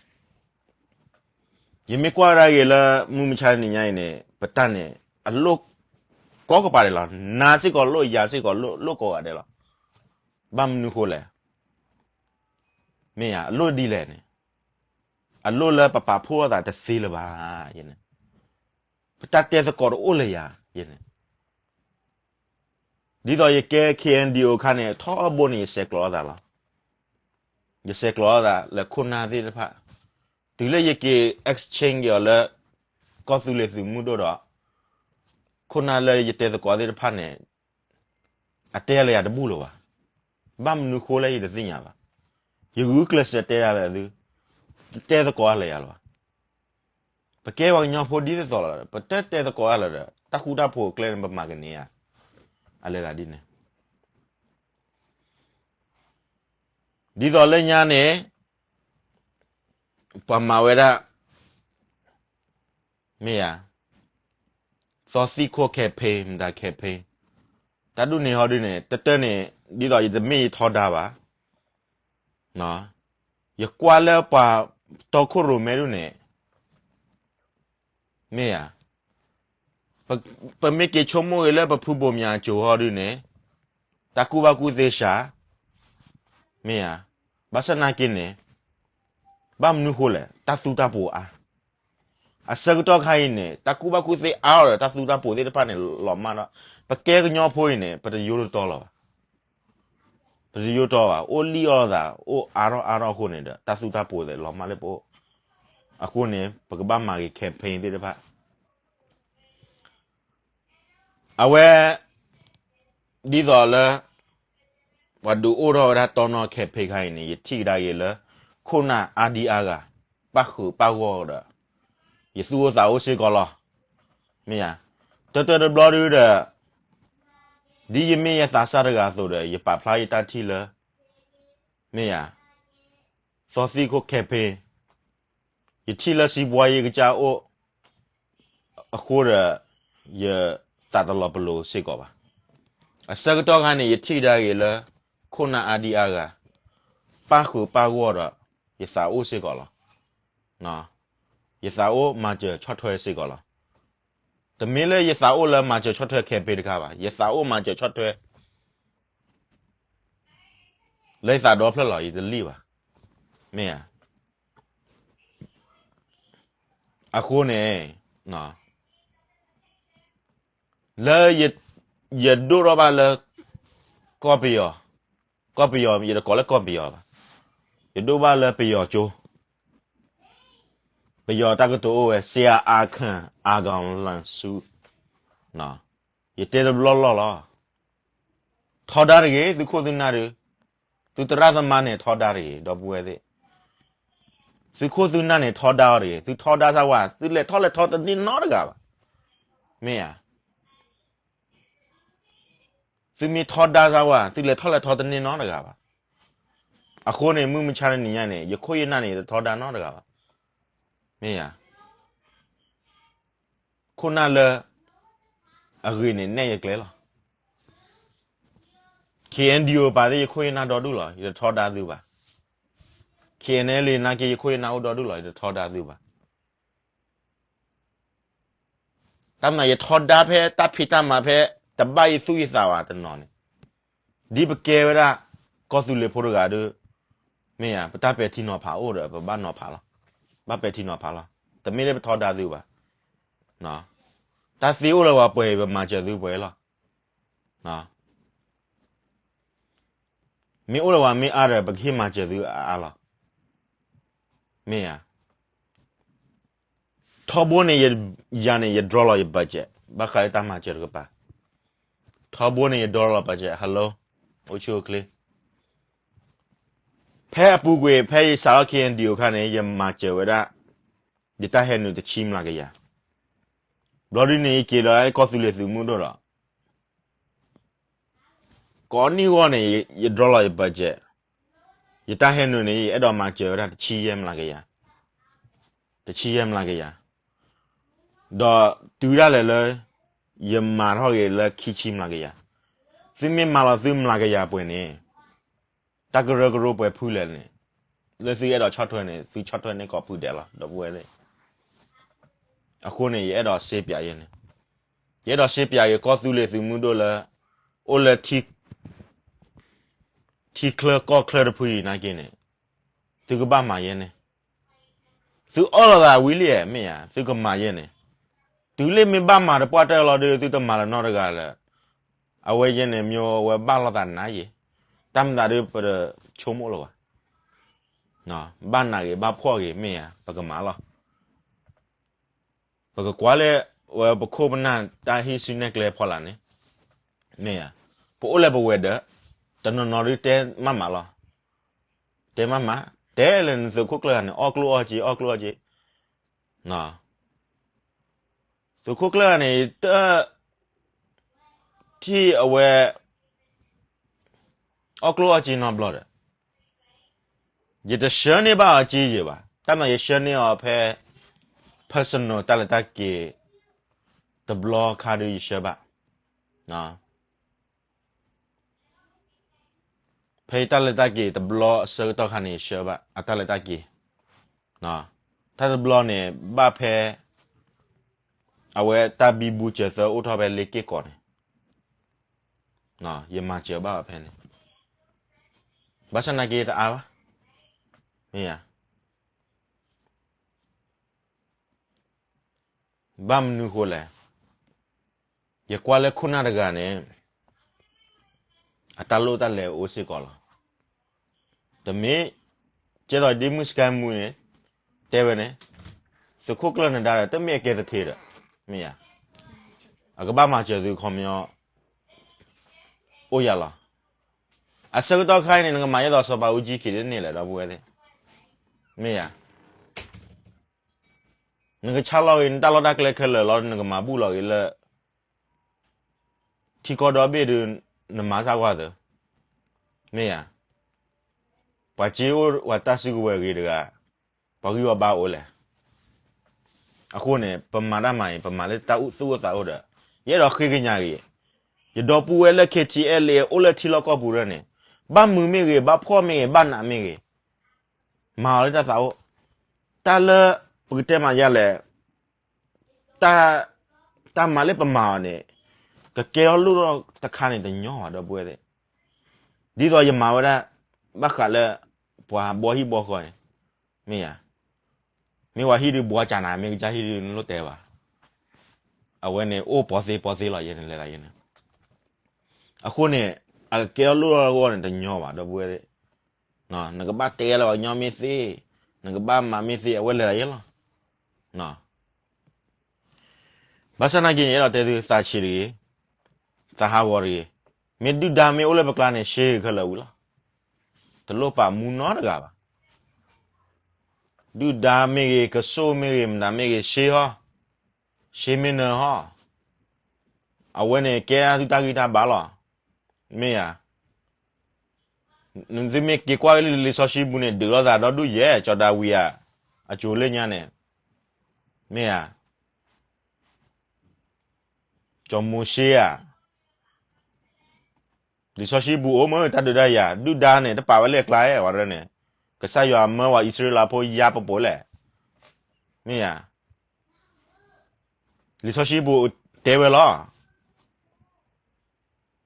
ယမ့ၢ်ကွၢ်ဝဲဒၣ်ဂ့ၤလၢမုၢ်မဆါတနံၤညါအံၤန့ၣ် ပတၢ်န့ၣ် အလိၣ် ကိးကပၤဒဲးလီၤ. နၤစ့ၢ်ကီးလိၣ် ယၤစ့ၢ်ကီးလိၣ် လိၣ်ကိးဂၤဒဲးလီၤ. ဘၣ်မနုၤဃိလဲၣ်. မ့ၢ်ဧါ, အလိၣ်ဒ်လဲၣ်န့ၣ်, အလိၣ်လၢပပာ်ဖှိၣ်လိာ်သးတသ့လၢၤဘၣ်. ယန့ၣ် ပတၢ်တဲသကိးတအိၣ်လၢၤယၤ, ယန့ၣ် ဒ်သိးယကဲ ခ့ၣ်အဲၣ်ယူၣ်အံၤ အခါန့ၣ် ထီဘိန့ၣ် ယဆဲးကျိးအသးလီၤ. ယဆဲးကျိးအသးလၢခိၣ်နၢ်သ့ၣ်တဖၣ်, တုၤလၢယက့ၤ exchange က့ၤအီၤလၢ ကီၢ်သူလ့ၤသုးမုၢ်ဒိၣ်ဒီး ခိၣ်နၢ်လၢယတဲသကိးသ့ၣ်တဖၣ်န့ၣ် အတဲလၢယၤတဘူၣ်လၢၤဘၣ်. ဘၣ်မနုၤဃိလဲၣ်ယတသ့ၣ်ညါဘၣ်. ယဂုာ်ကျဲးစၢးတဲဒၣ်လၢသု, တတဲသကိးလၢယၤလၢၤဘၣ်. ပကဲပှၤကညီဖိဒ်သိးသိးလီၤ, ပတတဲသကိးလၢၤဒီး တၢ်ဃူတၢ်ဖိးအကျဲန့ၣ် ပမၤကန့ၢ်ဧါ. အလဲၤသးဒ်န့ၣ် ဒ်သိးလၢညါန့ၣ် ပှၤမၤဝဲဒၣ် မ့ၢ်ဧါ, သီသံၣ်ခိၣ် campaign မတၤ campaign တၢ်ဒ်န့ၣ်ဟီဒ်န့ၣ် တတၢၢ်န့ၣ် ဒ်သိးယတမ့ၢ်ယထီဒါဘၣ်. ယကွၢ်လၢပှၤတီခိၣ်ရိၣ်မဲဒ်န့ၣ် မ့ၢ်ဧါ, ပမ့ၢ်က့ၤဆိကမိၣ်ဂ့ၤလၢပဖုဘိၣ်မၠးအစိၤဟီဒ်န့ၣ် တၢ်ကူၣ်ဘၣ်ကူၣ်သ့စှၤ, မ့ၢ်ဧါ, ဘၣ်ဆၣ်နာ်က့န့ၣ် ဘၣ်မနုၤဃိလဲၣ် တၢ်သူတၢ်ပိးအါ, အဆၢကတီၢ်ခါအံၤန့ၣ် တၢ်ကူၣ်ဘၣ်ကူၣ်သ့အါထီၣ်ဒီး တၢ်သူတၢ်ပိးသ့ၣ်တဖၣ်န့ၣ် လီၤမၢ်ဒီး ပကဲကညီဖိအံၤန့ၣ် ပတယိတတီလီၤဘၣ်. ပတယိတီဘၣ်, အိၣ်လံၣ်အီၣ်သး အိၣ်အါထီၣ်အါထီၣ်အဃိန့ၣ်ဒီး တၢ်သူတၢ်ပိးသ့ၣ်လီၤမၢ်လၢပအိၣ်, အဃိန့ၣ် ပကဘၣ်မၤက့ၤ campaign သ့ၣ်တဖၣ် အဝဲ ဒ်သိးလၢ ပှၤဒုးအိၣ်ထီၣ်ဝဲဒၣ်တီနီၢ် campaign ခါအံၤန့ၣ် ယထံၣ်ကဒါက့ၤလၢ ခိၣ်နၢ်အါဒံအါဂၤ ပၣ်ဃုာ်ပၣ်ဂီၢ်ဒီး ယသူၣ်အိၣ်သးအိၣ်စ့ၢ်ကီးလီၤ. မ့ၢ်ဧါ, တၢတၢတဘျီဒုဒီး ဒ်ယမ့ၢ်ယသးစၢ်တဂၤအသိးဒီး ယပာ်ဖျါယတၢ်ထံၣ်လၢ မ့ၢ်ဧါ, သီသံၣ်ခိၣ် campaign ယထံၣ်လၢစံးဘှါယကစၢ်အိၣ်အဃိဒီး ယသးတလီၤပလိာ်စ့ၢ်ကီးဘၣ်. အဆၢကတီၢ်ခါန့ၣ် ယထံၣ်ကဒါက့ၤလၢ ခိၣ်နၢ်အါဒံအါဂၤ ပၣ်ဃုာ်ပၣ်ဂီၢ်ဒီး ယသးအိၣ်စ့ၢ်ကီးလီၤ. ယသးအိၣ်မၤစၢၤဆီၣ်ထွဲစ့ၢ်ကီးလီၤ. တမ့ၢ်လၢယသးအိၣ်လၢမၤစၢၤဆီၣ်ထွဲ campaign တခါဘၣ်, ယသးအိၣ်မၤစၢၤဆီၣ်ထွဲ လၢယသးဒီဖျၢၣ်လီၤ, ယတလံၣ်ဘၣ်. မ့ၢ်ဧါ. အဃိန့ၣ် လၢယဒိၣ်ထီၣ်ဘၣ်လၢ ကီၢ်ပယီၤ, ကီၢ်ပယီၤ ယတကိးလၢကီၢ်ပယီၤဘၣ်, ယဒိၣ်ဘၣ်လၢပယီၤကၠိ, ပယီၤတၢ်ကတိၤအိၣ်ဝဲ စ့အါအါခၢၣ် အါကလၣ်ဆူ, ယတဲတဘျီလီၢ်လီၤ. ထီဒါတဂ့ၤ သုခိၣ်သုနၢ်ဒု, သုသရၣ်သမါန့ၣ်ထီဒါတဂ့ၤ ဒီပုၢ်ဝဲၢ်သ့ၣ်, သုခိၣ်သုနၢ်န့ၣ်ထီဒါအီၤတဂ့ၤ, သုထီဒါသးဝဲ သုလဲၤထီၣ်လဲၤထီတန့ၢ်နီတဂၤဘၣ်, မ့ၢ်ဧါ. သုမ့ၢ်ထီဒါသးဝဲ သုလဲၤထီၣ်လဲၤထီတန့ၢ်နီတဂၤဘၣ်. အဃိန့ၣ် မုၢ်မဆါတနံၤညါန့ၣ် ယခိၣ်ယနၢ်န့ၣ် ယတထီဒါနီတဂၤဘၣ်, မ့ၢ်ဧါ. ခိၣ်နၢ်လၢ အဂ့ၤန့ၣ် နဲၣ်ယကျဲလီၤ. ခ့ၣ်အဲၣ်ယူၣ်ပၢ်သ့ၣ် ယခိၣ်ယနၢ်ဒီဒူၣ်လီၤ ယတထီဒါသုဘၣ်. ခ့ၣ်အဲၣ်ယူၣ်နာ်က့ ယခိၣ်ယနၢ်အိၣ်ဒီဒူၣ်လီၤ ယတထီဒါသုဘၣ်. တၢ်မၤယထီဒါဖဲတၢ်ဖံးတၢ်မၤဖဲ တဘၣ်ယသူၣ်ယသးဘၣ်တနီၤန့ၣ်, ဒ်ပကဲဝဲဒၣ် ကီၢ်သူလ့ၤဖိတဂၤဒီး, မ့ၢ်ဧါ, ပတၢ်ပဲာ်ထံနီၤဖးအိၣ်ဒီး ပဘၣ်နီၤဖးလီၤ, ဘၣ်ပဲာ်ထံနီၤဖးလီၤ. တမ့ၢ်လၢပထီဒါသုဘၣ်. တၢ်သ့အိၣ်လၢပှၤပှဲၤအံၤ ပမၤစၢၤသုပှဲၤလီၤ. မ့ၢ်အိၣ်လၢပှၤမ့ၢ်အါဒီး ပကဟ့ၣ်မၤစၢၤသုအါအါလီၤ. မ့ၢ်ဧါ. ထီဘိန့ၣ် ယၤန့ၣ် ယ draw လီၤယ budget ဘၣ်ဃးလၢတၢ်မၤစၢၤတကပၤ. ထီဘိန့ၣ် ယ draw လီၤ budget, hello, အိၣ်ဆူၣ်အိၣ်ချ့. ဖဲအပူၤကွံာ် ဖဲယစးထီၣ် ခ့ၣ်အဲၣ်ယူၣ်ခါန့ၣ် ယမၤစၢၤဝဲဒၣ် ယတၢ်ဟဲနုာ်တဆံမျးကယၤ. ဘျီဒ်န့ၣ် ယက့ၤလီၤကီၢ်သူလ့ၤသုးမုၢ်ဒိၣ်ဒီး ကိးနံၣ်ဂီၢ်န့ၣ် ယ draw လီၤယ budget, ယတၢ်ဟဲနုာ်န့ၣ် ယအဲၣ်ဒိးမၤစၢၤဝဲဒၣ်တဆံယဲၢ်မျးကယၤ, တဆံယဲၢ်မျးကယၤ, ဒီးတုၤဒၣ်လဲာ်လၢ ယမၤထီၣ်က့ၤလၢခံဆံမျးကယၤ. သုမ့ၢ်မၤလီၤသုမျးကယၤပှဲၤန့ၣ် တၢ်ကရၢကရိပှဲၤဖုလဲၣ်န့ၣ်, လၢသုအဲၣ်ဒိးဆီၣ်ထွဲန့ၣ် သုဆီၣ်ထွဲန့ၢ်ကိးဖုဒဲးလီၤ ဒီပုၢ်ဝဲၢ်သ့ၣ်. အဃိန့ၣ် ယအဲၣ်ဒိးစ့ပၠးယဲန့ၣ်, ယအဲၣ်ဒိးစ့ပၠးယကီၢ်သူလ့ၤသုးမုၢ်ဒိၣ်လၢ အိၣ်လၢ ထံချၢကီၢ်ချၢတဖုအံၤနာ်က့န့ၣ်, သုကဘၣ်မၤယဲန့ၣ်, သုအီၣ်လီၤသးဝံၤလံ, မ့ၢ်ဧါ, သုကမၤယဲန့ၣ်, တုၤလၢမ့ၢ်ဘၣ်မၤတပှၢ်တၢၢ်လီၤဒီး သုတမၤလၢၤနီတဂၤလၢၤ, အဝဲယဲန့ၣ် မ့ၢ်ဝဲဘၣ်လိာ်သးနးယဲ, တၢ်မၤသးဒုးပတဆိကမိၣ်လၢၤဘၣ်, ဘၣ်နးဂ့ၤ ဘၣ်ဖှီၣ်ဂ့ၤ မ့ၢ်ဧါ, ပကမၤလီၤ. ပကကွၢ်လၢ ဝဲပခိၣ်ပနၢ်တၢ်ဟံးစုနဲၣ်ကျဲဖီလာ်န့ၣ်, မ့ၢ်ဧါ, ပအိၣ်လၢပဝဲၤဒၢး, တနီၤနီၤဒုးတဲမးမးလီၤ, တဲမးမး, တဲလၢနသုးခိၣ်ကျၢၢ်ဂၤန့ၣ် အီၣ်ကျိၣ်အီၣ်စ့ အီၣ်ကျိၣ်အီၣ်စ့, သုးခိၣ်ကျၢၢ်ဂၤန့ၣ် တ ထံၣ်အဝဲ အီၣ်ကျိၣ်အီၣ်စ့နီတဘျီဒီး ယတဆှၢန့ၢ်ဘၣ်အီၤစ့ယဲၢ်ဘၣ်, တၢ်မၤယဆှၢန့ၢ်အီၤဖဲ personal တၢ်လဲၤတၢ်က့ၤ တဘျီခါဒုးယဆှၢဘၣ်, ဖဲယတၢ်လဲၤတၢ်က့ၤတဘျီအဆၢကတီၢ်ခါန့ၣ် ယဆှၢဘၣ်အတၢ်လဲၤတၢ်က့ၤ, တၢ်တဘျီန့ၣ် ဘၣ်ဖဲ အဝဲတၢ်ဘံဘူစၢၤသၢအိၣ်ထီၣ်ဖဲလ့က့ၢ်ကီးန့ၣ်, ယမၤစၢၤဘၣ်အီၤဖဲန့ၣ်, ဘၣ်ဆၣ်နာ်က့တအါဘၣ်, မ့ၢ်ဧါ. ဘၣ်မနုၤဃိလဲၣ်, ယကွၢ်လၢခိၣ်နၢ်တဂၤန့ၣ် အတၢ်လိၣ်တၢ်လဲၤအိၣ်စ့ၢ်ကီးလီၤ. တမ့ၢ် ကဲသိးဒ်မုၢ်စကဲမူန့ၣ် တဲဝဲန့ၣ်, သုးခိၣ်ကျၢၢ်နဒါဒီး တမ့ၢ်အကဲသထ့ဒီး မ့ၢ်ဧါ, အကဘၣ်မၤစၢၤသုခီပညီ အိၣ်ယၤလီၤ. အဆၢကတီၢ်ခါအံၤန့ၣ် နကမၤယဲသိးစီၤပၤအူကၠံခံဒ်န့ၣ်လဲၣ် ဒီပုၢ်ဝဲၢ်သ့ၣ်, မ့ၢ်ဧါ. နကဆါလီၤဂ့ၤ နတၢ်လီၢ်တၢ်ကျဲခဲလၢာ်လီၤ နကမၤဘူၣ်လီၤဂ့ၤလၢ ထံကီၢ်ဒီဘ့ၣ်ဒီး နမၤသးကွၢ်သၢ, မ့ၢ်ဧါ. ပှၤစ့အိၣ်ပှၤတၢ်စုကဝဲၤဂ့ၤတဂၤ, ပှၤဂံၢ်ပှၤဘါအိၣ်လဲၣ်. အဃိန့ၣ် ပမၤတၢ်မၤအံၤ ပမၤလၢတၢ်သူၣ်အိၣ်သးအိၣ်ဒီး ယအဲၣ်ဒိးဃ့ကညးဂ့ၤ, ယဒီပုၢ်ဝဲၢ်လၢ ခ့ၣ်ထံအဲလ်အ့ အိၣ်လၢထံလီၢ်ကီၢ်ပူၤရၢန့ၣ်, ဘၣ်မုာ်မ့ၢ်ဂ့ၤ, ဘၣ်ဖှီၣ်မ့ၢ်ဂ့ၤ, ဘၣ်နးမ့ၢ်ဂ့ၤ, မၤအီၤလၢတၢ်သးအိၣ်, တၢ်လၢ ပကတဲမၤယါလဲၣ် တၢ်မၤလၢပမၤအီၤန့ၣ် ကကဲထီၣ်လိၣ်ထီၣ်တခါန့ၣ်တညီဘၣ် ဒီပုၢ်ဝဲၢ်သ့ၣ်, ဒ်သိးယမၤဝဲဒၣ် ဘၣ်ဃးလၢ ပှၤဘီဟံၣ်ဘီဃီန့ၣ် မ့ၢ်ဧါ. မ့ၢ်ဝဲဟံၣ်ဒုးဘှီကၢ်နၤ မ့ၢ်ကစၢ်ဟံၣ်ဒုးနလိၣ်တဲဘၣ်. အဝဲန့ၣ်အိၣ်ပီသ့ပီသ့လီၤ ယဲန့ၣ်လဲၤသးယဲန့ၣ်. အဃိန့ၣ် အကဲထီၣ်လိၣ်ထီၣ်အဂီၢ်န့ၣ် တညီဘၣ် ဒီပုၢ်ဝဲၢ်သ့ၣ်. နကဘၣ်တဲလၢပှၤကညီမ့ၢ်သ့, နကဘၣ်မၤမ့ၢ်သ့ အဝဲလဲၤသးယဲလီၤ. ဘၣ်ဆၣ်နာ်က့န့ၣ် အဲၣ်ဒိးတဲသုသးဆံးတဂ့ၤ, သးဟးဂီၤတဂ့ၤ. မ့ၢ်ဒုၣ်ဒါမ့ၢ်အိၣ်လၢပကျါန့ၣ် ရှ့ဂ့ၤခဲလၢာ်ဝံၤလီၤ. တလိၣ်ပာ်မူနီတဂၤဘၣ်. ဒုၣ်ဒါမ့ၢ်ဂ့ၤ, ကစိၣ်မ့ၢ်ဂ့ၤ, မတၤမ့ၢ်ဂ့ၤ, ရှ့ဟီ, ရှ့မ့ၢ်နၢၤဟီ, အဝဲန့ၣ်ကဲသုတၢ်ဂံၢ်တၢ်ဘါလီၤ. မ့ၢ်ဧါ. နသုမ့ၢ်က့ၤကွၢ်လၢလံာ်စီဆှံပူၤန့ၣ် ဒုးလိာ်သးဒီဒူၣ်ယဲၢ် ကၠီၤဒၤဝံးဧါ, အစိၤလၢညါန့ၣ်, မ့ၢ်ဧါ. ကၠီၤမိၤၡ့ဧါ. လံာ်စီဆှံပူၤအိၣ်မ့ၢ်တၢ်ဒုးတၢ်ယၤ, ဒုၣ်ဒါန့ၣ် တပာ်ဝဲလၢအကျါဧါ ဝဲဒၣ်န့ၣ်, ကစၢ်ယွၤမၢဝဲအံၣ်စရ့လးဖိယါပပိာ်လဲၣ်. မ့ၢ်ဧါ. လံာ်စီဆှံပူၤတဲဝဲလီၤ.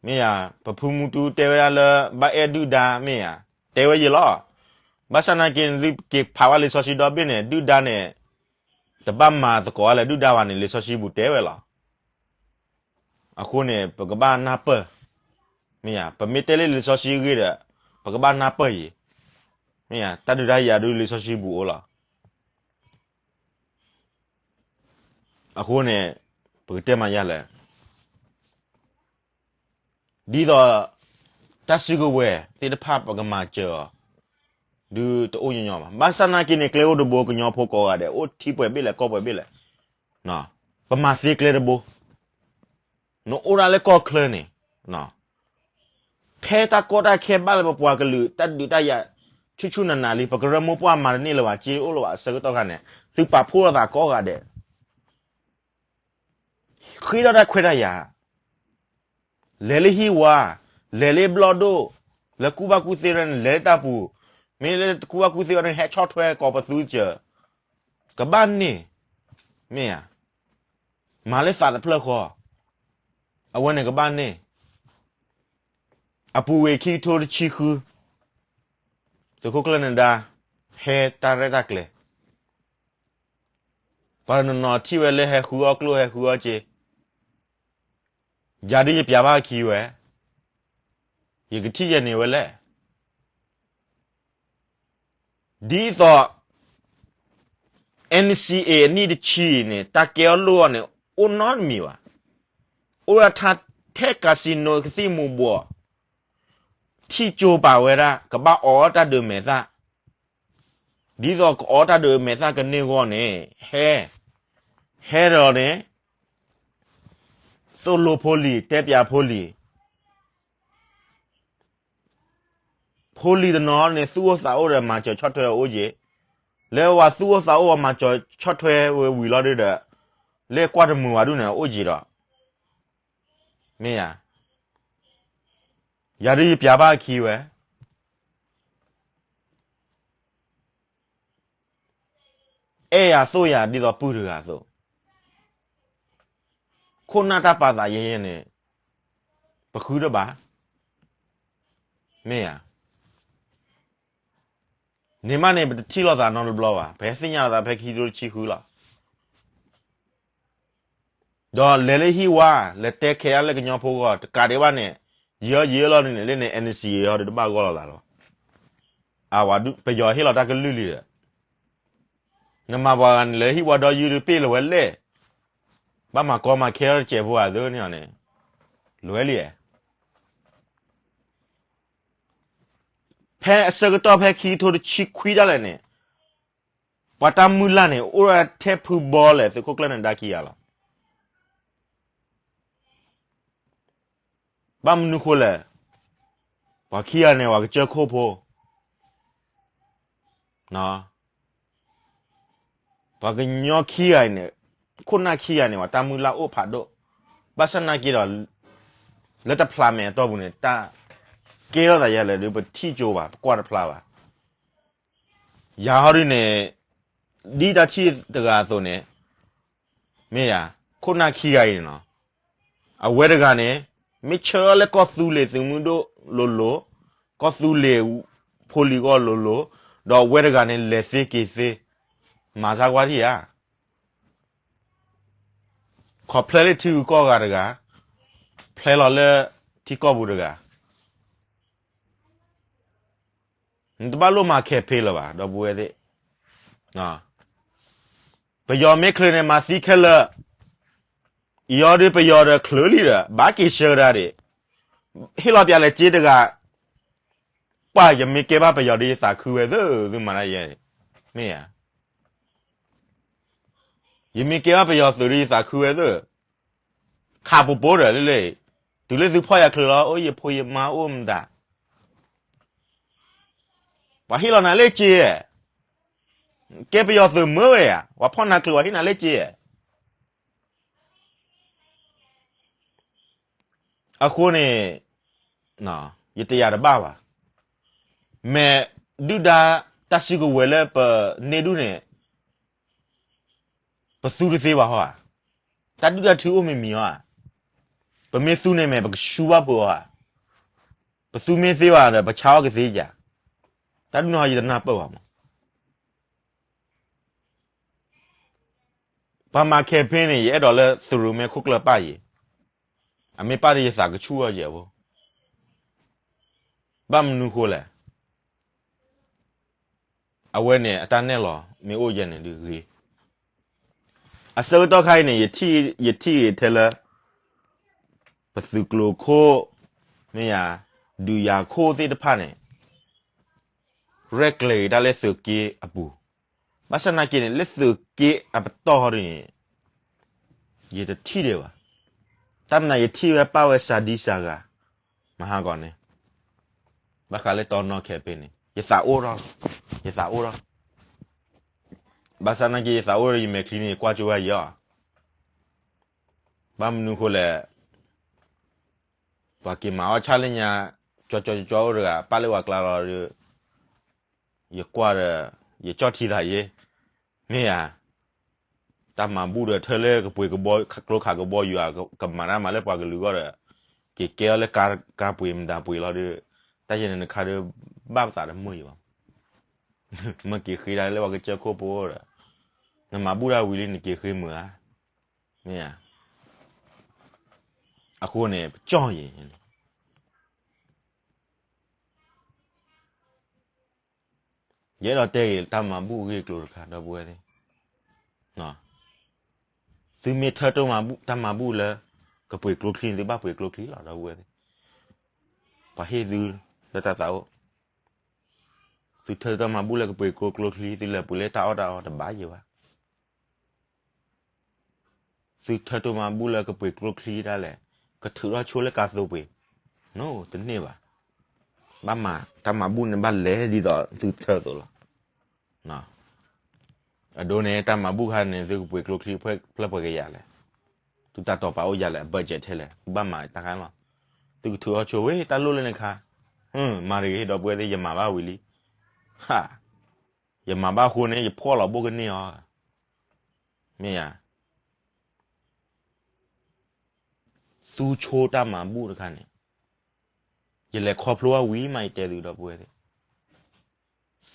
မ့ၢ်ဧါ, ပဖုမူတူတဲဝဲဒၣ်လၢ ဘၣ်အဲၣ်ဒုၣ်ဒါ မ့ၢ်ဧါ, တဲဝဲယဲလီၤ. ဘၣ်ဆၣ်နာ်က့ နသုက့ၤဖးဝဲလံာ်စီဆှံဒီဘ့ၣ်န့ၣ် ဒုၣ်ဒါန့ၣ် တဘၣ်မၤသကိးဝဲလၢဒုၣ်ဒါဘၣ်န့ၣ် လံာ်စီဆှံပူၤတဲဝဲလီၤ. အဃိန့ၣ် ပကဘၣ်နၢ်ပၢၢ်, မ့ၢ်ဧါ, ပမ့ၢ်တဲလၢလံာ်စီဆှံအဂ့ၢ်ဒီး ပကဘၣ်နၢ်ပၢၢ်အံၤ, မ့ၢ်ဧါ, တၢ်ဒုးတၢ်ယၤဒုးလံာ်စီဆှံပူၤအိၣ်လီၤ. အဃိန့ၣ် ပကတဲမၤယါလဲၣ်. ဒ်သိး တၢ်စုကဝဲၤသ့ၣ်တဖၣ်ပကမၤစၢၤအီၤ ဒုးတအိၣ်ညီညီဘၣ်. ဘၣ်ဆၣ်နာ်က့န့ၣ် ကျဲအိၣ်တဘိ ကညီဖိကိးဂၤဒဲး အိၣ်ထံပှဲၤဘ့ၣ်လဲၣ် ကီၢ်ပှဲၤဘ့ၣ်လဲၣ်, ပမၤသ့ကျဲတဘိ, နအိၣ်ဒၣ်လၢကီၢ်ချၢန့ၣ်, ဖဲတၢ်ကီတၢ်ခဲဘၣ်လၢပပှၤကလုာ် တၢ်ဒုးတၢ်ယၤ ဆူၣ်ဆူၣ်နၤနၤလံ ပကရၢမိၢ်ပှၢ်မၤတန့ၢ်လၢၤဘၣ် က့အိၣ်လၢၤဘၣ်အဆၢကတီၢ်ခါန့ၣ် သုပာ်ဖှိၣ်လိာ်သးကိးဂၤဒဲး ဃ့ထီၣ်တၢ်ခွဲးတၢ်ယာ်, လဲၤလၢဟံၣ်ဝါ, လဲၤလၢဘျီၣ်ဒိၣ်, လၢကူၣ်ဘၣ်ကူၣ်သ့ဝဲန့ၣ် လဲၤလၢတၢ်ပူၤ, မ့ၢ်လၢကူၣ်ဘၣ်ကူၣ်သ့ဝဲန့ၣ် ဟဲဆီၣ်ထွဲကိးပသူစၢၤ, ကဘၣ်န့ၢ်, မ့ၢ်ဧါ, မၤလၢသးတဖျၢၣ်ဃီ, အဝဲန့ၣ်ကဘၣ်န့ၢ်, အပူၤဝ့ၢ်ခံကထိတဆံဃု, သုးခိၣ်ကျၢၢ်နဒါ, ဟဲတၢ်ရဲၣ်တၢ်ကျဲၤ ပှၤတနီၤနီၤထံၣ်ဝဲလၢဟဲဃုအီၣ်ကျိၣ်ဟဲဃုအီၣ်စ့, ယၤဒုးယပျးဘၣ်အခံဝဲ, ယကထံၣ်ယဲန့ၣ်ဝဲလဲၣ်. ဒ်သိး NCA အနံၣ်တဆံအံၤန့ၣ် တၢ်ကဲအီၣ်လိၣ်အီၣ်န့ၣ် အိၣ်နီတမံၤဘၣ်. အိၣ်ဒၣ်ထဲ casino ကသံၣ်မူၤဘှီး, ထံၣ်ကၠိပာ်ဝဲဒၣ် ကဘၣ်အိးထီၣ်တၢ်ဒုးမဲာ်သၣ်, ဒ်သိးကအိးထီၣ်တၢ်ဒုးမဲာ်သၣ်ကန့ၢ်အဂီၢ်န့ၣ် ဟဲ, ဟဲဒီးန့ၣ် သိၣ်လိဖိလံၤ တဲပၠးဖိလံၤ, ဖိလံၤတနီၤန့ၣ် သူၣ်အိၣ်သးအိၣ်ဒီးမၤစၢၤဆီၣ်ထွဲအိၣ်က့ၤ, လၢပှၤသူၣ်အိၣ်သးအိၣ်မၤစၢၤဆီၣ်ထွဲဝဲဝံၤလီၤဒုဒီး လၢကွၢ်တမုာ်ဝဲဒၣ်န့ၣ် အိၣ်က့ၤဒီး, မ့ၢ်ဧါ, ယၤဒုးယပျးဘၣ်အခံဝဲ အဲၣ်ယၤသိၣ်ယၤဒ်သိးပုၢ်တဂၤအသိး, ခိၣ်နၢ်တၢ်ပာ်သးယဲယဲန့ၣ် ပဃုတဘၣ်, မ့ၢ်ဧါ, န့ၣ်မးန့ၣ် ပတထံၣ်လိာ်သးနီတဘျီဘၣ်, ပဟဲသ့ၣ်ညါလိာ်သးဖဲခံကထိတဆံဃုလီၤ. ဒီးလဲၤလၢဟံၣ်ဝါ, လဲၤတဲခဲအါလၢကညီဖိဂီၢ် တကးဒံးဘၣ်န့ၣ်, ယံာ်အီယံာ်လီၤန့ၣ် လၢန့ၣ် NCA ဟီဒီးတဘၣ်ဂီၢ်လိာ်သးလီၤ. ပယီၤဟ့ၣ်လီၤတၢ်ကလုၢ်လံဒီး, နမၤပှၤဂၤန့ၣ်လၢဟံၣ်ဝါဒီယုၢ်ဒုးပ့ၢ်လီၤဝဲလဲၣ်, ဘၣ်မၤကီမၤခဲလၢတစဲးဖိဂၤသ့န့ၣ်န့ၣ်, လွဲလံဧါ. ဖဲအဆၢကတီၢ်ဖဲခံကထိတဆံခွံဒၣ်လဲာ်န့ၣ်, ပှၤတၢ်မုၢ်လၢ်န့ၣ် အိၣ်ဒၣ်ထဲဖုဘီလဲၣ် သုးခိၣ်ကျၢၢ်နဒါခံဂၤလီၤ. ဘၣ်မနုၤဃိလဲၣ်, ပှၤခံဂၤန့ၣ် ပှၤကစၢၢ်ခိၣ်ဖိ, ပှၤကညီခံဂၤအံၤန့ၣ်, ခိၣ်နၢ်ခံဂၤန့ၣ် ပှၤတၢ်မုၢ်လၢ်အိၣ်ဖးဒိၣ်, ဘၣ်ဆၣ်နာ်က့ဒီး, လၢတဖျးမဲာ်အတီၢ်ပူၤန့ၣ် တၢ်ကဲထီၣ်သးယဲလဲၣ်ဒီး ပထံၣ်ကၠိဘၣ် ပကွၢ်တဖျါဘၣ်. ယၤဟီဒုန့ၣ်, ဒ်တၢ်ထံၣ်တဂၤအသိးန့ၣ်, မ့ၢ်ယၤ, ခိၣ်နၢ်ခံဂၤအံၤန့ၣ်နီၤ, အဝဲတဂၤန့ၣ်, မ့ၢ်ဆၢထၢၣ်လၢကီၢ်သူလ့ၤသုးမုၢ်ဒိၣ်လိၤလိၤ, ကီၢ်သူလ့ၤဖိလံၤဂီၢ်လိၤလိၤ, ဒီးအဝဲတဂၤန့ၣ် လဲၤသ့က့ၤသ့, မၤစၢ်ကွၢ်ထံၣ်ဧါ. ခီဖျဲလၢထံဂုၤကီၢ်ဂၤတဂၤ, ဖျဲလီၤလၢထံကီၢ်ပူၤတဂၤ, နတဘၣ်လိၣ်မၤ campaign လၢၤဘၣ် ဒီပုၢ်ဝဲၢ်သ့ၣ်. ပယီၤမ့ၢ်ချုးန့ၣ် မၤသံခဲလၢာ်, အံၤအီၤဒုးပယီၤဒီးချုးလံဒီး ဘၣ်က့ၤဆှၢဒၣ်ဒံး, ဟ့ၣ်လီၤပၠးလဲၤစ့တဂၤ, ပှၤယမ့ၢ်ကဲဘၣ်ပယီၤဒီးယသးခုဝဲသၢ, သုမၤတၢ်ယဲန့ၣ်, မ့ၢ်ဧါ. ယမ့ၢ်ကဲဘၣ်ပယီၤသုးဒီးယသးခုဝဲသၢ, ခးပူၤပိၤဒီးလၢလၢ, တုၤလၢသုဖီၣ်ယၤချုးလီၤ အိၣ်ယဖိယမါအိၣ်မတၤ, ပှၤဟ့ၣ်လီၤနၤလၢစ့ဧါ, ကဲပယီၤသုးမၢဝဲဧါ, ပှၤဖီၣ်နၤချုးပှၤဟ့ၣ်နၤလၢစ့ဧါ. အဃိန့ၣ်, ယတယာ်တဘၣ်ဘၣ်. မ့ၢ်ဒုၣ်ဒါတၢ်စုကဝဲၤလၢပန့ၢ်ဒူၣ်န့ၣ်, ပသူတသ့ဘၣ်ဟီဧါ. တၢ်ဒုၣ်တၢ်ထုအိၣ်မံၤမံၤဟီဧါ. ပမ့ၢ်သူန့ၣ်မ့ၢ်ပကဆူဘၣ်ပှဲၤအီၤဧါ. ပသူမ့ၢ်သ့ဘၣ်ဒီး ပဆါအီၣ်ကသ့ဧါ. တၢ်ဒုၣ်န့ၣ်ဟီယတနၢ်ပၢၢ်ဘၣ်မး. ပှၤမၤ campaign န့ၣ် ယအဲၣ်ဒိးလၢသုးရိၤမဲာ်ခိၣ်ကျၢၢ်ပၢ်ယဲ, အမ့ၢ်ပၢ်ဒီးယသးကဆူၣ်အီၤယဲဖိ, ဘၣ်မနုၤဃိလဲၣ်. အဝဲန့ၣ်အတၢ်နဲၣ်လီၤမ့ၢ်အိၣ်ယဲန့ၣ်ဒုးဂ့ၤ. အဆၢကတီၢ်ခါအံၤန့ၣ် ယထံၣ်ဂ့ၤထဲလၢ ပသုးကျိၤခိၣ်, မ့ၢ်ယၤ, ဒုးယၤခိၣ်သ့ၣ်တဖၣ်န့ၣ် ရဲၣ်ကျဲၤက့ၤတၢ်လၢသုးက့အပူၤ, ဘၣ်ဆၣ်နာ်က့န့ၣ် လၢသုးက့အပတီၢ်ဟီဒ်န့ၣ် ယတထံၣ်ဒံးဘၣ်. တၢ်မနုၤယထံၣ်ဝဲပၢ်ဝဲစၤဒံစၤဂၤ, မဟါဂီၤန့ၣ်, ဘၣ်ဃးလၢတီနီ campaign န့ၣ် ယသးအိၣ်ထီၣ်, ယသးအိၣ်ထီၣ်. ဘၣ်ဆၣ်နာ်က့ယသးအိၣ်ဒီးယမဲာ်ချံန့ၣ် ယကွၢ်ကၠိဝဲယီၤ. ဘၣ်မနုၤဃိလဲၣ်, ပှၤက့ၤမၤအီၣ်ဆၣ်လၢညါ, ကၠီကၠီကၠီအိၣ်တဂၤ ပာ်လၢပှၤကျါလီၤဒီး, ယကွၢ်ဒီး, ယကၠီၣ်ထံသးယ့, မ့ၢ်ဧါ. တၢ်မၤဘူၣ်ဒီးထၢလၢကပှ့ၤကဘီ, ကျိခးကဘီယူၤ, ကမၤတၢ်မၤလၢပှၤကလုာ်အဂီၢ်ဒီး, က့ၤကဲအီၤလၢကါပှ့ၤမတၤပှ့ၤလီၤဒီး, တၢ်ယဲန့ၣ်နခါဒီး, ဘၣ်ပသးတမုာ်ယံၤဘၣ်. မ့ၢ်က့ၤဃ့တၢ်လၢပှၤကစၢၢ်ခိၣ်ဖိဒီး, နမၤဘူၣ်တၢ်ဝံၤလံနက့ၤဃ့မုာ်ဧါ, မ့ၢ်ဧါ. အဃိန့ၣ် ပကၠီၣ်ယံၤ ယအဲၣ်ဒိးတဲဂ့ၤတၢ်မၤဘူၣ်အဂ့ၢ်အကျိၤတခါ ဒီပုၢ်ဝဲၢ်သ့ၣ်, သုမ့ၢ်ထၢထီၣ်တၢ်မၤဘူၣ်လၢ ကပှ့ၤကျိချံန့ၣ် သုဘၣ်ပှ့ၤကျိချံလီၤ ဒီပုၢ်ဝဲၢ်သ့ၣ်, ပှၤဟ့ၣ်သုလၢတၢ်သးအိၣ်, သုထၢတၢ်မၤဘူၣ်လၢကပှ့ၤကျိချံ သုလဲၤပှ့ၤလၢတၢ်အီၣ်တၢ်အီတဘၣ်ယံၤဘၣ်. သုထၢတၢ်မၤဘူၣ်လၢကပှ့ၤကျိချံဒၣ်လဲာ်, ကထုးထီၣ်ဆိလၢကါသိပှ့ၤ, တန့ၢ်ဘၣ်. ဘၣ်မၤတၢ်မၤဘူၣ်န့ၣ် ဘၣ်လဲၤဒ်သိးသုထၢသိးလီၤ. အဒိန့ၣ် တၢ်မၤဘူၣ်ခါန့ၣ် သုကပှ့ၤကျိချံဖျၢၣ်ပှဲၤကယၤလဲၣ်, သုတၢ်တီၤပာ်အိၣ်ယၤလဲၣ် အ budget ထဲလဲၣ် သုဘၣ်မၤတၢ်ခါလီၤ. သုကထုးထီၣ်ဆိဝဲတၢ်လိၣ်လၢနခါ, မၤတဂ့ၤ ဒီပုၢ်ဝဲၢ်သ့ၣ် ယမၤဘၣ်ဝံၤလံ, ဟး, ယမၤဘၣ်အဃိန့ၣ် ယဖှီၣ်လီၤဘိၣ်ကန့ၢ်အီၤ, မ့ၢ်ဧါ. သူဆိတၢ်မၤဘူၣ်တခါန့ၣ်, ယလဲၤခီဖျိဘၣ်ဝံၤမး ယတဲသုဒီပုၢ်ဝဲၢ်သ့ၣ်,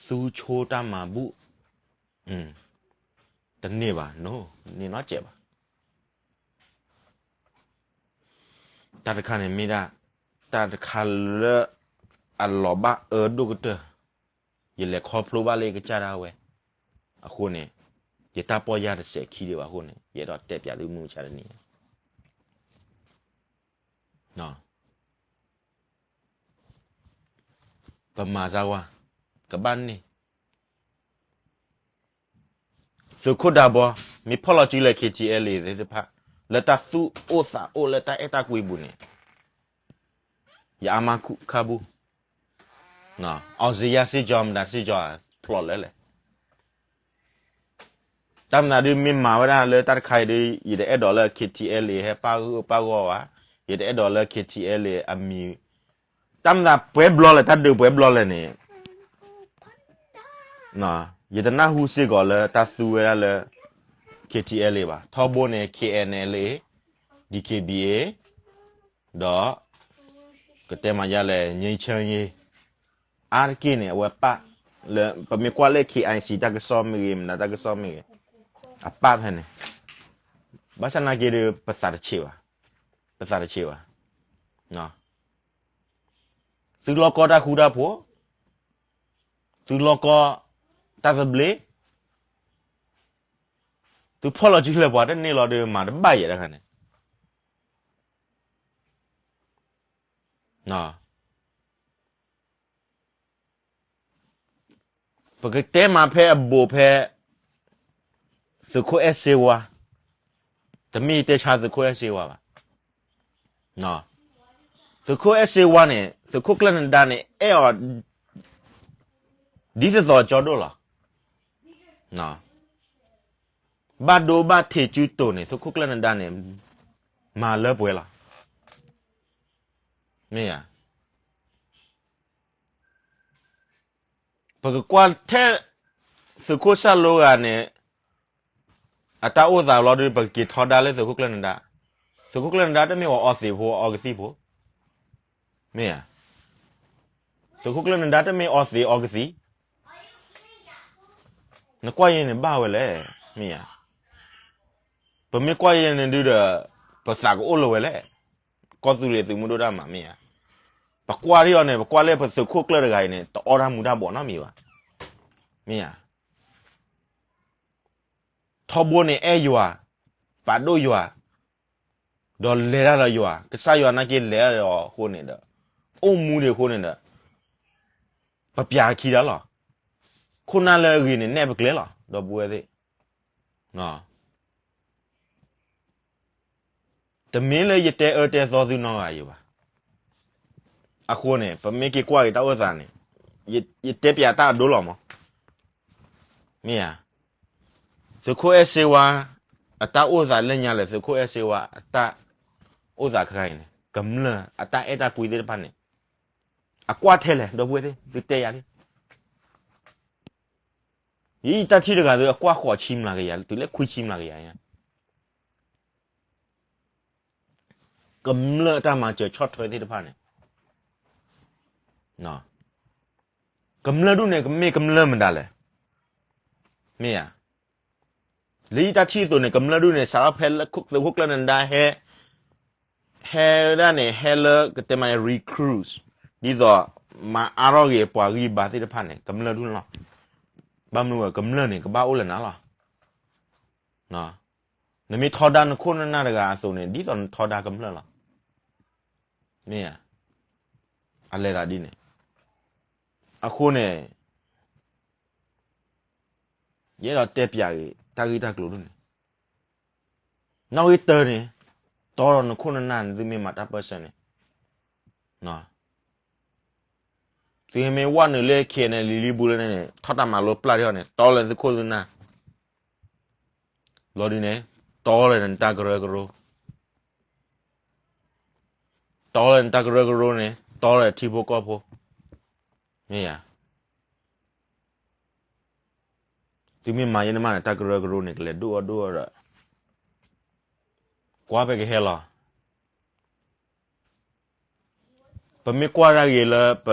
သူဆိတၢ်မၤဘူၣ်, တန့ၢ်ဘၣ်, တန့ၢ်နီတစဲးဘၣ်. တၢ်တခါန့ၣ်မ့ၢ်ဒၣ်, တၢ်တခါလၢအလီၤဘၣ်အၢဒိၣ်ကတၢၢ်, ယလဲၤခီဖျိဘၣ်လၢယကစၢ်ဒၣ်ဝဲ, အဃိန့ၣ်, ယတၢ်ပီၢ်ယၢ်တစဲးခံဒံးဘၣ်အဃိန့ၣ် ယအဲၣ်ဒိးတဲပၠးသုမုၢ်မဆါတနံၤ ပမၤစၢ်ဝဲ, ကဘၣ်န့ၢ်, သုးခိၣ်ဒးဘီ, မ့ၢ်ဖီၣ်လီၤစုလဲၤ KTLA သ့ၣ်တဖၣ်, လၢတၢ်သူၣ်အိၣ်သးအိၣ်လၢတၢ်အဲၣ်တၢ်ကွံပူၤန့ၣ်, ယအါမးခူၣ်ခါဘူၣ်, အီစ့ယါစ့ၢ်ကီး မတၤစ့ၢ်ကီး ဖျိးလၢလဲၣ် တၢ်မနုၤဒုးမ့ၢ်မၤဝဲဒၣ်လၢတၢ်တခါအံၤဒီး ယတအဲၣ်ဒိးလၢ KTLA ဟဲပာ်ဂၢၢ်ပာ်ဂီၢ်ဘၣ်, ယတအဲၣ်ဒိးလၢ KTLA အမံၤ, တၢ်မနုၤပှဲၤဘျီလဲၣ် တၢ်ဒုးပှဲၤဘျီလဲၣ်န့ၣ်, ယတနၢ်ဟူစ့ၢ်ကီးလၢတၢ်သူဝဲဒၣ်လၢ KTLA ဘၣ်, ထီဘိန့ၣ် KNLA, DKBA, ဒီး ကတဲမၤယါလဲၣ် ငြိမ်းချမ်းရေး, အါတက့ၢ်န့ၣ် အဝဲပာ် လၢပမ့ၢ်ကွၢ်လၢ K I C တၢ်ကစီၣ်မ့ၢ်ဂ့ၤ မတၤတၢ်ကစီၣ်မ့ၢ်ဂ့ၤ အပၢ်ဖဲန့ၣ်, ဘၣ်ဆၣ်နာ်က့ဒီး ပသးတဆံးဘၣ်, ပသးတဆံးဘၣ်, သုလီၢ်ကီၢ်တၢ်ဃူတၢ်ဖိး, သုလီၢ်ကီၢ်တၢ်သဘျ့, သုဖီၣ်လီၤစုလဲၤပှၤတန့ၢ်လီၤဒီး မၤတဘၣ်ယဲတခါန့ၣ် ပကတဲမၤဖဲအဘူးဖဲ သုးခိၣ်အဲၣ်စ့ဝါ, တမ့ၢ်ယတဲဆါသုးခိၣ်အဲၣ်စ့ဝါဘၣ်. သုးခိၣ်အဲၣ်စ့ဝါန့ၣ် သုးခိၣ်ကျၢၢ်နဒါန့ၣ် အဲၣ်အီၤ ဒ်သိးသိးကၠီဒိၣ်လီၤ. ဘၣ်ဒိဘၣ်ထံးစုတိၤန့ၣ် သုးခိၣ်ကျၢၢ်နဒါန့ၣ် မၤလၢပှဲၤလီၤ. မ့ၢ်ဧါ. ပကကွၢ်ထဲ သုးခိၣ်စၢ်လိဂၤန့ၣ် အတၢ်အိၣ်သးလီၤဒီး ပကက့ၤထီဒါလၢသုးခိၣ်ကျၢၢ်နဒါ, သုးခိၣ်ကျၢၢ်နဒါတမ့ၢ်ဝဲအီသံးဖိ အီကသံၣ်ဖိ, မ့ၢ်ဧါ. သုးခိၣ်ကျၢၢ်နဒါတမ့ၢ်အီသံးအီကသံၣ်, နကွၢ်ယဲန့ၣ်ဘၣ်ဝဲလဲၣ်, မ့ၢ်ဧါ. ပမ့ၢ်ကွၢ်ယဲန့ၣ်ဒုဒီး ပသးကအိၣ်လၢၤဝဲလဲၣ်, ကီၢ်သူလ့ၤသုးမုၢ်ဒိၣ်တၢ်မၤ မ့ၢ်ဧါ. ပကွၢ်ထံအီၤန့ၣ် ပကွၢ်လၢပသုးခိၣ်ကျၢၢ်တဂၤအံၤန့ၣ် တအီၣ်တၢ်မူၤတၢ်ဘှီးနီတမံၤဘၣ်, မ့ၢ်ဧါ. ထီဘိန့ၣ်အဲၣ်ယွၤ, ပာ်ဒိၣ်ယွၤ, ဒီးလဲၤတၢ်ဒီးယွၤ, ကစၢ်ယွၤနာ်က့လဲၤတၢ်ဒီးအဃိန့ၣ်ဒီး, အိၣ်မူဒံးအဃိန့ၣ်ဒီး, ပပျးခံတၢ်လီၤ. ခိၣ်နၢ်လၢအဂ့ၤန့ၣ် နဲၣ်ပကျဲလီၤ ဒီပုၢ်ဝဲၢ်သ့ၣ်. တမ့ၢ်လၢယတဲအၢတဲသီသုနီတဂၤအံၤဘၣ်. အဃိန့ၣ် ပမ့ၢ်က့ၤကွၢ်က့ၤတၢ်အိၣ်သးန့ၣ်, ယတဲပျးတၢ်အဒိလီၤမး, မ့ၢ်ဧါ. သုးခိၣ်အဲၣ်စ့ဝါ အတၢ်အိၣ်သးလၢညါလဲၣ်, သုးခိၣ်အဲၣ်စ့ဝါ အတၢ်အိၣ်သးခါအံၤန့ၣ် ကမျၢၢ်အတၢ်အဲၣ်တၢ်ကွံသ့ၣ်တဖၣ်န့ၣ် အကွၢ်ထဲလဲၣ် ဒီပုၢ်ဝဲၢ်သ့ၣ်, သုတဲယၤလံ. ယတၢ်ထံၣ်တဂၤသု အကွၢ်ဃိးဆံမျးကယၤ, တုၤလၢခွံဆံမျးကယၤညါ, ကမျၢၢ်အတၢ်မၤစၢၤဆီၣ်ထွဲသ့ၣ်တဖၣ်န့ၣ်, ကမျၢၢ်ဒူၣ်န့ၣ် ကမ့ၢ်ကမျၢၢ်မတၤလဲၣ်, မ့ၢ်ဧါ. လၢယတၢ်ထံၣ်အသိးန့ၣ် ကမျၢၢ်ဒူၣ်န့ၣ် စးထီၣ်ဖဲလၢသုးခိၣ်ကျၢၢ်နဒါဟဲ ဟဲဒၣ်န့ၣ် ဟဲလၢကတဲမး recruits, ဒ်သိးမၤအါထီၣ်ဂ့ၤပှၤဂံၢ်ဘါသ့ၣ်တဖၣ်န့ၣ် ကမျၢၢ်ဒူၣ်န့ၣ်လီၤ. ဘၣ်မနုၤဝဲ ကမျၢၢ်န့ၣ် ကဘၣ်အိၣ်လၢနၤလီၤ. နမ့ၢ်ထီဒါနခိၣ်နနၢ်တဂၤအသိးန့ၣ် ဒ်သိးနထီဒါကမျၢၢ်လီၤ. မ့ၢ်ဧါ. အလဲၤသးဒ်န့ၣ်. အဃိန့ၣ် ယအဲၣ်ဒိးတဲပျးဂ့ၤ တၢ်ဂ့ၢ်တၢ်ကျိၤဒ်န့ၣ်, နီၣ်ဂံၢ်တၢန့ၣ် တီဒီးနခိၣ်နနၢ်န့ၣ် သုမ့ၢ်မၤတၢ်ပၢၢ်ဆၢန့ၣ်, သုမ့ၢ်ဝဲနုာ်လၢ ခဲအံၤန့ၣ် လံၤလံၤဘူးလၢန့ၣ် ထီၣ်တၢ်မၤလိပျၢ်ထီၣ်န့ၣ် တီလၢသုခိၣ်သုနၢ်, ဘျီဒ်န့ၣ် တီလၢနတၢ်ကရၢကရိ, တီလၢနတၢ်ကရၢကရိန့ၣ် တီလၢထံဖိကီၢ်ဖိ, မ့ၢ်ဧါ. သုမ့ၢ်မၤယဲန့ၣ်မးန့ၣ် တၢ်ကရၢကရိန့ၣ် ကလဲၤဒိၣ်အီၣ်ဒိၣ်အီၣ်ဒီး ကွၢ်ဖဲကဟဲလီၤ. ပမ့ၢ်ကွၢ်တၢ်ဂ့ၤလၢပ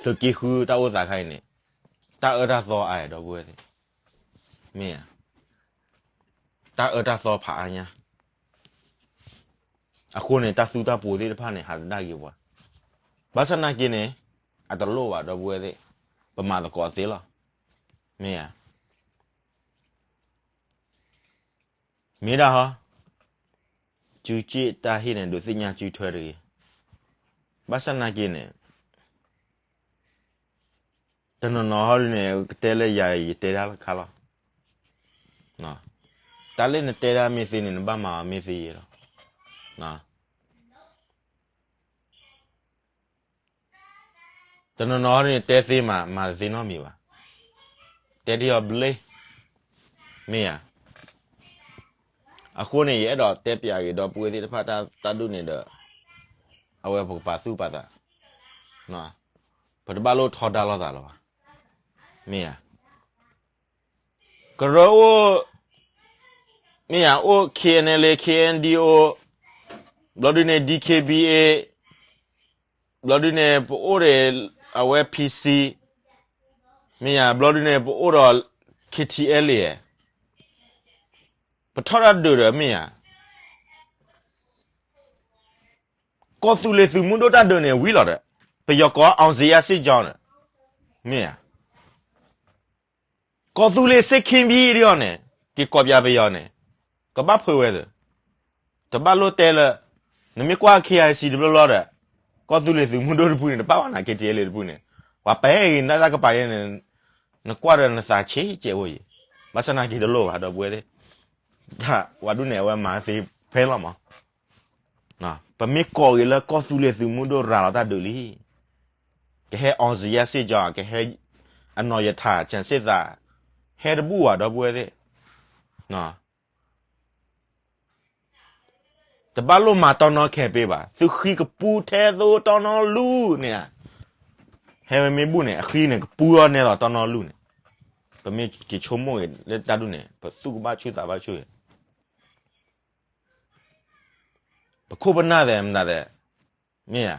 သုးက့ဃုတၢ်အိၣ်သးခါအံၤန့ၣ် တၢ်အၢတၢ်သီအါဒီပုၢ်ဝဲၢ်သ့ၣ်, မ့ၢ်ဧါ. တၢ်အၢတၢ်သီဖးအါညါ, အဃိန့ၣ် တၢ်သူတၢ်ပှိၤသ့ၣ်တဖၣ်န့ၣ် ဟးတဒၣ်ဂ့ၤပှၤ, ဘၣ်ဆၣ်နာ်က့န့ၣ် အတလိၣ်ဘၣ်ဒီပုၢ်ဝဲၢ်သ့ၣ်, ပမၤသကိးသ့လီၤ, မ့ၢ်ဧါ. မ့ၢ်ဒၣ်ဟီ, စုစ့ၣ်တၢ်ဟ့ၣ်န့ၣ် ဒုးသ့ၣ်ညါစုထွဲတဂ့ၤ, ဘၣ်ဆၣ်နာ်က့န့ၣ် တနီၤနီၤဟီဒ်န့ၣ် ကတဲလၢယၤ ယတဲတၢ်လၢခါလီၤ. တၢ်လၢနတဲဒၣ်မ့ၢ်သ့န့ၣ် နဘၣ်မၤအီၤမ့ၢ်သ့ယဲလီၤ. တနီၤနီၤဟီဒ်န့ၣ် တဲသ့မး မၤတသ့နီတမံၤဘၣ်. တဲဒ်အီၤဘျ့, မ့ၢ်ဧါ. အဃိန့ၣ် ယအဲၣ်ဒိးတဲပျးက့ၤဒီပုၢ်ဝဲၢ်သ့ၣ်တဖၣ်တၢ်ဒူၣ်န့ၣ်ဒီး အဝဲပကပာ်သူၣ်ပာ်သး, ပတဘၣ်လိၣ်ထီဒါလိာ်သးလၢၤဘၣ်, မ့ၢ်ဧါ. ကရၢအိၣ်, မ့ၢ်ဧါ, အိၣ် K N L A, K N D O, ဘျီဒ်န့ၣ် D K B A, ဘျီဒ်န့ၣ် ပအိၣ်ဒီး အဝဲ P C, မ့ၢ်ယၤ ဘျီဒုန့ၣ် ပအိၣ်ဒီး K T L A ပထီၣ်တၢ်ဒုးဒီး မ့ၢ်ယၤ ကီၢ်သူလ့ၤသုးမုၢ်ဒိၣ်တၢ်ဒုးန့ၣ် ဝံၤလီၤဒီး ပယီၤကိး အောင်ဇေယျစစ်ကြောင်းန့ၣ် မ့ၢ်ဧါ ကီၢ်သူလ့ၤစစ်ခင်းပြီဒ်အံၤန့ၣ် က့ၤကိးပၠးပယီၤန့ၣ် ကဘၣ်ဖုးဝဲသ့ၣ် တဘၣ်လိၣ်တဲလၢ နမ့ၢ်ကွၢ် K I C တဘျီဘျီဒီး ကီၢ်သူလ့ၤသုးမုၢ်ဒိၣ်တဖုန့ၣ် တဘၣ်ဝဲနၤ K T L A တဖုန့ၣ် ပှၤပဲဟဲက့ၤနတၢ်ကပၤယဲန့ၣ် နကွၢ်ဒီးနသးဆံးကဲးအိၣ်ယံၤ ဘၣ်ဆၣ်နာ်က့ၤတလိၣ်ဘၣ် ဒီပုၢ်ဝဲၢ်သ့ၣ် တၢ်ဝဲဒုန့ၣ် အဝဲမၤသ့ဖဲလီၤမး ပမ့ၢ်ကိးက့ၤလၢကီၢ်သူလ့ၤသုးမုၢ်ဒိၣ်ရၤလီၤတၢ်ဒုးလံ ကဟဲ အောင်ဇေယျစစ်ကြောင်း ကဟဲ အနော်ရထာ ကျန်စစ်သား ဟဲတဘူၣ်ဘၣ် ဒီပုၢ်ဝဲၢ်သ့ၣ် တဘၣ်လိၣ်မၤတီနီၣ်ခဲးပ့ဘၣ် သုဃံကပူထဲသိတီနီၣ်လူၢ်န့ၣ်ဧါ ဟဲဝဲမ့ၢ်ဘူၣ်န့ၣ် အဃံန့ၣ်ကပူထီၣ်နဲသိးတီနီၣ်လူၢ်န့ၣ် ပမ့ၢ်က့ၤဆိကမိၣ်က့ၤလၢတၢ်ဒုးန့ၣ် ပသူၣ်ကဘၣ်ဆူၣ်သးဘၣ်ဆူၣ် ပခိၣ်ပနၢ်သ့ၣ်မတၤသ့ၣ် မ့ၢ်ဧါ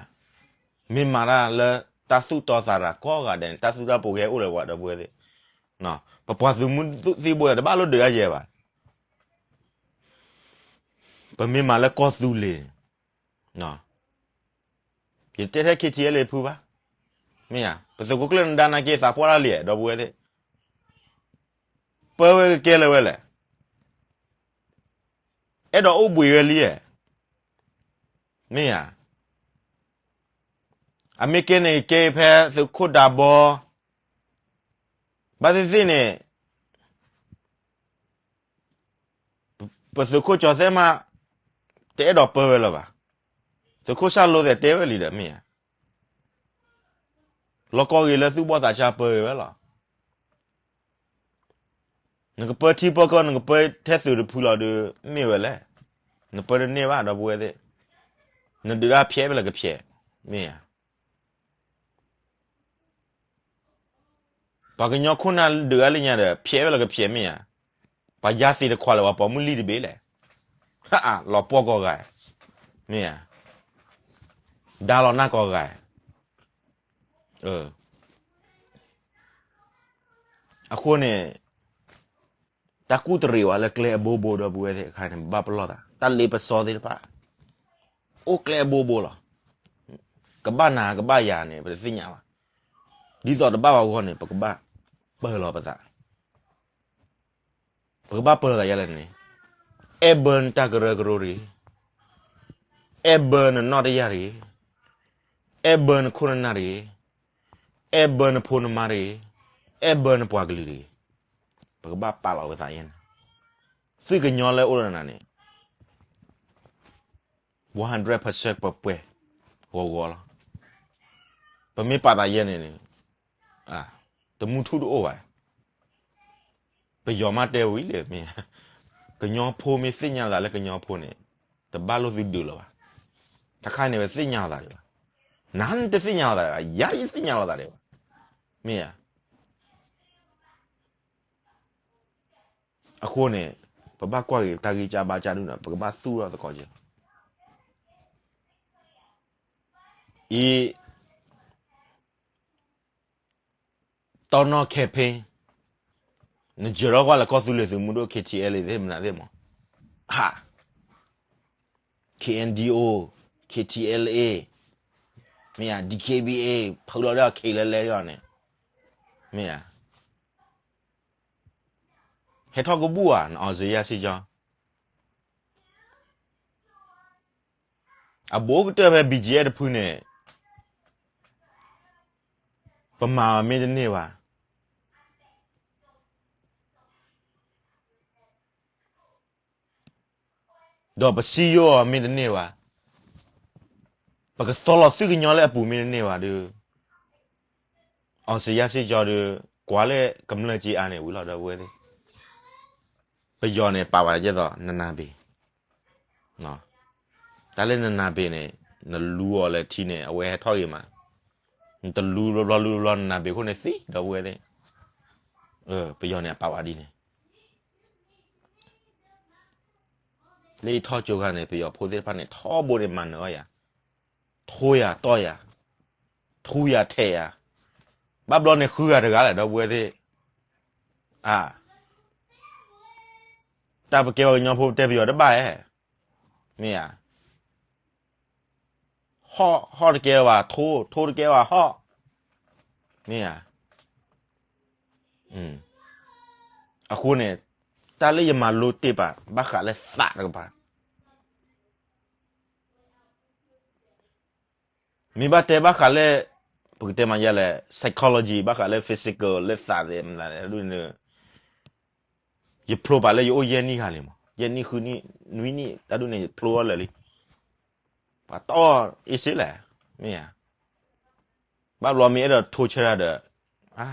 မ့ၢ်မၤတၢ်လၢတၢ်သူၣ်တီသးရၤကိးဂၤဒဲးန့ၣ် တၢ်သူၣ်တၢ်ပိာ်ကဟဲအိၣ်လၢပှၤဒီပုၢ်ဝဲၢ်သ့ၣ် ပပှၤသုးမုၢ်သံၣ်ဘိသ့ၣ် တဘၣ်လိၣ်ဒုးတၢ်ယဲဘၣ် ပမ့ၢ်မၤလၢကီၢ်သူလ့ၤ ယတဲထဲ K T L A ဖုဘၣ် မ့ၢ်ဧါ ပသုးခိၣ်ကျၢၢ်နဒါနာ်က့ၤသးပှၢ်တၢ်လံ ဒီပုၢ်ဝဲၢ်သ့ၣ် ပၢဝဲကကဲလၢၤဝဲလဲၣ် အဲၣ်ဒိးအိၣ်ဘှံးဝဲလံဧါ မ့ၢ်ဧါ အမ့ၢ်ကဲန့ၣ်ကဲဖဲသုးခိၣ်ဒးဘီ ဘၣ်သ့ၣ်သ့ၣ်န့ၣ် ပသုးခိၣ်ကၠီၤသဲးမး တအဲၣ်ဒိးပၢဝဲလၢၤဘၣ်. သုးခိၣ်ဆၣ်လိသ့ၣ်တဲဝဲလံဒီးမ့ၢ်ဧါ. လီၢ်ကီၢ်ဂ့ၤလၢသူၣ်ဘီၣ်သးစၢ်ပၢဝဲလီၤ. နကပၢထံပၢကီၢ် နကပၢထဲသုးတဖုလီၤဒီး မ့ၢ်ဝဲလဲၣ်. နပၢတန့ၢ်ဘၣ် ဒီပုၢ်ဝဲၢ်သ့ၣ်. နဒုးဒၣ်ဖျဲးဝဲလၢကဖျဲး မ့ၢ်ဧါ. ပှၤကညီခိၣ်နၢ်ဒုးအါလၢညါဒီး ဖျဲးဝဲလၢကဖျဲးမ့ၢ်ဧါ. ပှၤယါသ့တခွါလၢ ပှၤပိာ်မုၣ်လံၣ်တဘ့ၣ်လဲၣ်. လီၤပှီၢ်ကိးဂၤ, မ့ၢ်ဧါ. ဒါလီၤနၢ်ကိးဂၤ. အဃိန့ၣ် တၢ်ကူၣ်တရံးဝဲလၢကျဲအဘိဘိ ဒီပုၢ်ဝဲၢ်သ့ၣ်အခါန့ၣ် ပဘၣ်ပလီၢ်သး တၢ်လ့ပစီသ့ၣ်တဖၣ် အိၣ်ကျဲအဘိဘိလီၤ. ကဘၣ်နၤကဘၣ်ယၤန့ၣ် ပတသ့ၣ်ညါဘၣ်. ဒ်သိးတဘၣ်ပှၤဂီၢ်န့ၣ် ပကဘၣ်ပၢလီၤပသး ပကဘၣ်ပၢလီၤသးယဲလဲၣ်န့ၣ်, အဲၣ်ဘၢနတၢ်ကရၢကရိတဂ့ၤ, အဲၣ်ဘၢနနီၣ်တယၢ်တဂ့ၤ, အဲၣ်ဘၢနခိၣ်နနၢ်တဂ့ၤ, အဲၣ်ဘၢနဖိနမါတဂ့ၤ, အဲၣ်ဘၢနပှၤကလုာ်တဂ့ၤ. ပကဘၣ်ပာ်လီၤပသးယဲန့ၣ်, သုးကညီလၢအိၣ်ဒီးနၤန့ၣ် one hundred percent ပှဲၤပှဲၤဂီၤဂီၤလီၤ. ပမ့ၢ်ပာ်သးယဲန့ၣ်န့ၣ် တမူထူတအိၣ်ဘၣ်. ပယီၤမ့ၢ်တဲဝံၤလံ, မ့ၢ် ကညီဖိမ့ၢ်သ့ၣ်ညါလိာ်သးလၢကညီဖိန့ၣ် တဘၣ်လိၣ်သုဒုးလၢၤဘၣ်. တခါန့ၣ် ပသ့ၣ်ညါလိာ်သးဒံးဘၣ်. နတသ့ၣ်ညါလိာ်သးဒံးဘၣ်, ယၤယသ့ၣ်ညါလိာ်သးဒံးဘၣ်, မ့ၢ်ဧါ. အဃိန့ၣ် ပဘၣ်ကွၢ်က့ၤတၢ်ဂံၢ်စၢ်ဘါစၢ်ဒုးန့ၣ် ပကဘၣ်သူၣ်ထီၣ်သကိးက့ၤလီၤ. အံၤ တီနီၣ် campaign နယၢၤထီၣ်ကွၢ်လၢကီၢ်သူလ့ၤသုးမုၢ်ဒိၣ် K T L A သ့ၣ်မနုၤသ့ၣ်မး, ဟး K N D O, K T L A, မ့ၢ်ဧါ, D K B A ဖုလီၤဒီး K လဲလဲဒီးန့ၣ်, မ့ၢ်ဧါ. ဟဲထီၣ်ကဘူၣ်ဧါ နအီစ့ယါစ့ကၠီ အဘူးကတၢၢ်ဖဲ B G F တဖုန့ၣ် ပမၤအီၤမ့ၢ်တန့ၢ်ဘၣ်, ဒီးပစံယိၣ်အီၤမ့ၢ်တန့ၢ်ဘၣ်, ပကသီလီၤသုးကညီလၢအပူၤမ့ၢ်တန့ၢ်ဘၣ်ဒီး အီစ့ယါစ့ကၠီဒီး ကွၢ်လၢကမျၢၢ်က့အါန့ၣ်ဝံၤလီၤ ဒီပုၢ်ဝဲၢ်သ့ၣ်. ပယီၤန့ၣ် ပာ်ဝဲဒၣ်ဒ်သိးနနၤဘ့ၣ်, တၢ်လၢနနၤဘ့ၣ်န့ၣ် နလူၤအီၤလၢထံန့ၣ် အဝဲဟဲထီၣ်ဂ့ၤမး, နတလူၤဘျီဘျီလူၤဘျီ နနၤဘ့ၣ်ခိၣ်န့ၣ်သံ ဒီပုၢ်ဝဲၢ်သ့ၣ်. ပယီၤန့ၣ် အပာ်ဝဲဒ်န့ၣ် လၢယထီၣ်ကၠိခါန့ၣ် ပယီၤဖိသ့ၣ်တဖၣ်န့ၣ် ထီဘိန့ၣ်မၤနၢၤအီၣ်ယၤ, ထိယၤတီၢ်ယၤ, ထူယၤထဲးယၤ, ဘၣ်ဘျီန့ၣ်ဃုဂၤတဂၤလဲၣ် ဒီပုၢ်ဝဲၢ်သ့ၣ်, အါ, တၢ်ပကဲပှၤကညီဖိပတဲပယီၤတဘၣ်ဧါ, မ့ၢ်ဧါ, ဟီၣ်, ဟီၣ်တကဲဘၣ်ထိ, ထိတကဲဘၣ်ဟီၣ်, မ့ၢ်ဧါ, အဃိန့ၣ်, တၢ်လၢယမၤလိတ့ၢ်ပာ် ဘၣ်ဃးလၢသးတကပၤ မ့ၢ်ဘၣ်တဲဘၣ်ဃးလၢ, ပကတဲမၤယဲလဲၣ် psychology ဘၣ်ဃးလၢ physical လၢသးသ့ၣ်မနုၤန့ၣ်, ယဖျိပာ်လၢယအိၣ်ယဲၢ်နံၣ်ဂၤလံမး, ယဲၢ်နံၣ်ဃုနံၣ်, နွံနံၣ်, တၢ်ဒ်န့ၣ် ယဖျိအီၤလၢာ်လံ. ပှၤတီၢ်အ့ၣ်စ့လဲၣ်, မ့ၢ်ဧါ, ဘၣ်ဘျီမ့ၢ်အဲၣ်ဒိးထိဆၢတၢ်ဒီး, အါ,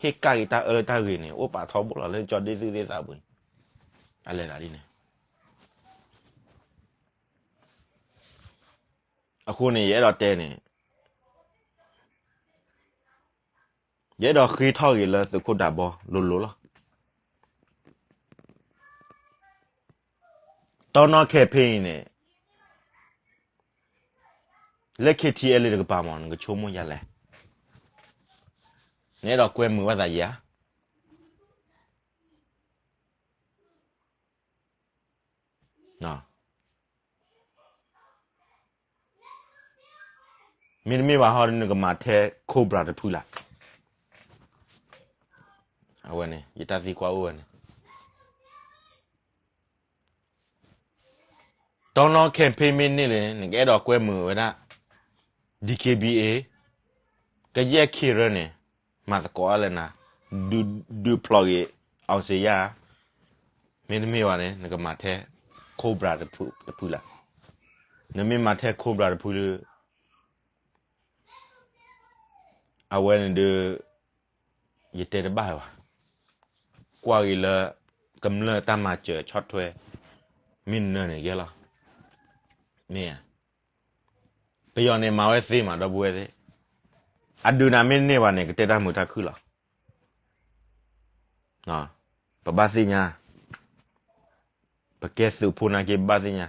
ဟ့ၣ်ကၣ်က့ၤတၢ်အၢလၢတၢ်ဂ့ၤန့ၣ် အိၣ်ပာ်ထီဘိလီၤလၢကၠီဒ့ၣ်သုးသ့ၣ်သးပူၤ, အလဲၤသးဒ်န့ၣ် အဃိန့ၣ် ယအဲၣ်ဒိးတဲန့ၣ်, ယအဲၣ်ဒိးဃ့ထီၣ်က့ၤလၢသုးခိၣ်ဒးဘီလိၤလိၤလီၤ. တီနီၣ် campaign အံၤန့ၣ်, လၢ K T L A တကပၤမး နကဆိကမိၣ်ယၤလဲၣ်. နအဲၣ်ဒိးကွဲမုာ်ဘၣ်သးယၤ မ့တမ့ၢ်ဘၣ်ဟီ နကမၤထဲ Cobra တဖုလၢ်. အဝဲန့ၣ် ယတၢ်သံကွၢ်အိၣ်ဝဲန့ၣ်, တီနီၣ် campaign မ့ၢ်န့ၢ်လံန့ၣ် နကအဲၣ်ဒိးကွဲမုာ်ဝဲဒၣ် D K B A ကယဲၢ်ခံရၢန့ၣ် မၤသကိးအါလဲၣ်နၤ, ဒုးဖျိးဂ့ၤ အောင်ဇေယျ, မ့တမ့ၢ်ဘၣ်န့ၣ် နကမၤထဲ Cobra တဖုလၢ်. နမ့ၢ်မၤထဲ Cobra တဖုလၢ အဝဲန့ၣ်ဒီး ယတဲတဘၣ်ဘၣ်. ကွၢ်က့ၤလၢ ကမျၢၢ်တၢ်မၤစၢၤဆီၣ်ထွဲ မ့ၢ်နၢၤန့ၣ်ကဲလီၤ. မ့ၢ်ဧါ, ပယီၤန့ၣ်မၤဝဲသ့မး ဒီပုၢ်ဝဲၢ်သ့ၣ်, အဒုးနၤမ့ၢ်န့ၢ်ဘၣ်န့ၣ် ကတဲတၢ်မုာ်တၢ်ခုၣ်လီၤ. ပဘၣ်သ့ၣ်ညါ, ပကဲသုးဖိနာ်က့ ပဘၣ်သ့ၣ်ညါ,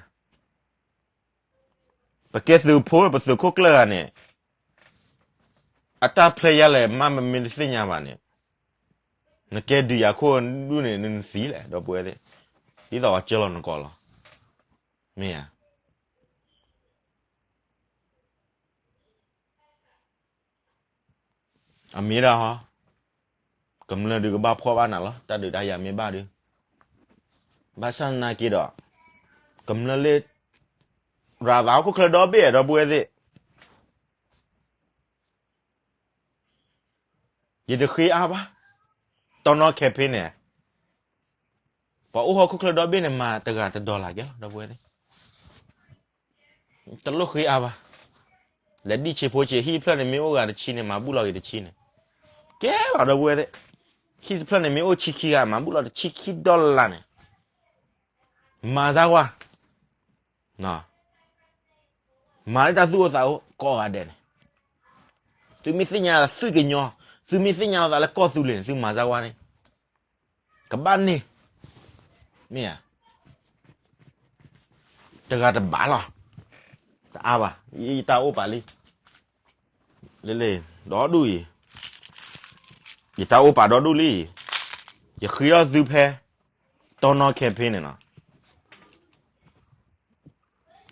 ပကဲသုးဖိ ပသုးခိၣ်ကျၢၢ်ဂၤန့ၣ် အတၢ်ဖျဲးယါလဲၣ် မ့ၢ်မ့ၢ်တသ့ၣ်ညါဘၣ်န့ၣ်, နကဲဒုးယၤခိၣ်ဒူၣ်န့ၣ် နသံလဲၣ် ဒီပုၢ်ဝဲၢ်သ့ၣ်, ဒ်သိးအကၢလီၤနကိးလီၤ. မ့ၢ်ဧါ, အမ့ၢ်ဒၣ်ဟီ, ကမျၢၢ်ဒုးကဘၣ်ဖှီၣ်ဘၣ်နၤလီၤ တၢ်ဒုးတၢ်ယၤမ့ၢ်ဘၣ်ဒီး, ဘၣ်ဆၣ်နာ်က့ဒီး, ကမျၢၢ်လၢ ရၤသးဟီၣ်ခိၣ်ချၢဒီဘ့ၣ် ဒီပုၢ်ဝဲၢ်သ့ၣ် ယတဃ့အါဘၣ်, တီနီၣ် campaign န့ၣ်, ပှၤအိၣ်ဟီၣ်ခိၣ်ချၢဒီဘ့ၣ်န့ၣ် မၤတဂၤတ dollar ကဲလီၤ ဒီပုၢ်ဝဲၢ်သ့ၣ်, တလိၣ်ဃ့အါဘၣ်, လဲၤဒံၣ်ဆံးဖိဆံး ဟံၣ်တဖျၢၣ်န့ၣ် မ့ၢ်အိၣ်ဂၤတဆံန့ၣ် မၤဘူၣ်လီၤဂ့ၤတဆံန့ၣ်, ကဲလီၤ ဒီပုၢ်ဝဲၢ်သ့ၣ်, ဟံၣ်တဖျၢၣ်န့ၣ် မ့ၢ်အိၣ်ဆံခံဂၤ မၤဘူၣ်လီၤတဆံခံ dollar န့ၣ်, မၤစၢ်ကွၢ် မၤလၢတၢ်သူၣ်အိၣ်သးအိၣ်ကိးဂၤဒဲးန့ၣ်, သုမ့ၢ်သ့ၣ်ညါလီၤသုးကညီ, သုမ့ၢ်သ့ၣ်ညါလီၤသးလၢကီၢ်သူလ့ၤန့ၣ် သုမၤစၢ်ကွၢ်န့ၣ်, ကဘၣ်န့ၢ်, မ့ၢ်ဧါ, တဂၤတဘးလီၤ, တအါဘၣ်, ယတၢ်အိၣ်ပာ်လံ, လ့လ့, ဒီဒူၣ်အံၤ, ယတၢ်အိၣ်ပာ်ဒီဒူၣ်လံ, ယဃ့ထီၣ်သုဖဲ တီနီၣ် campaign န့ၣ်လီၤ.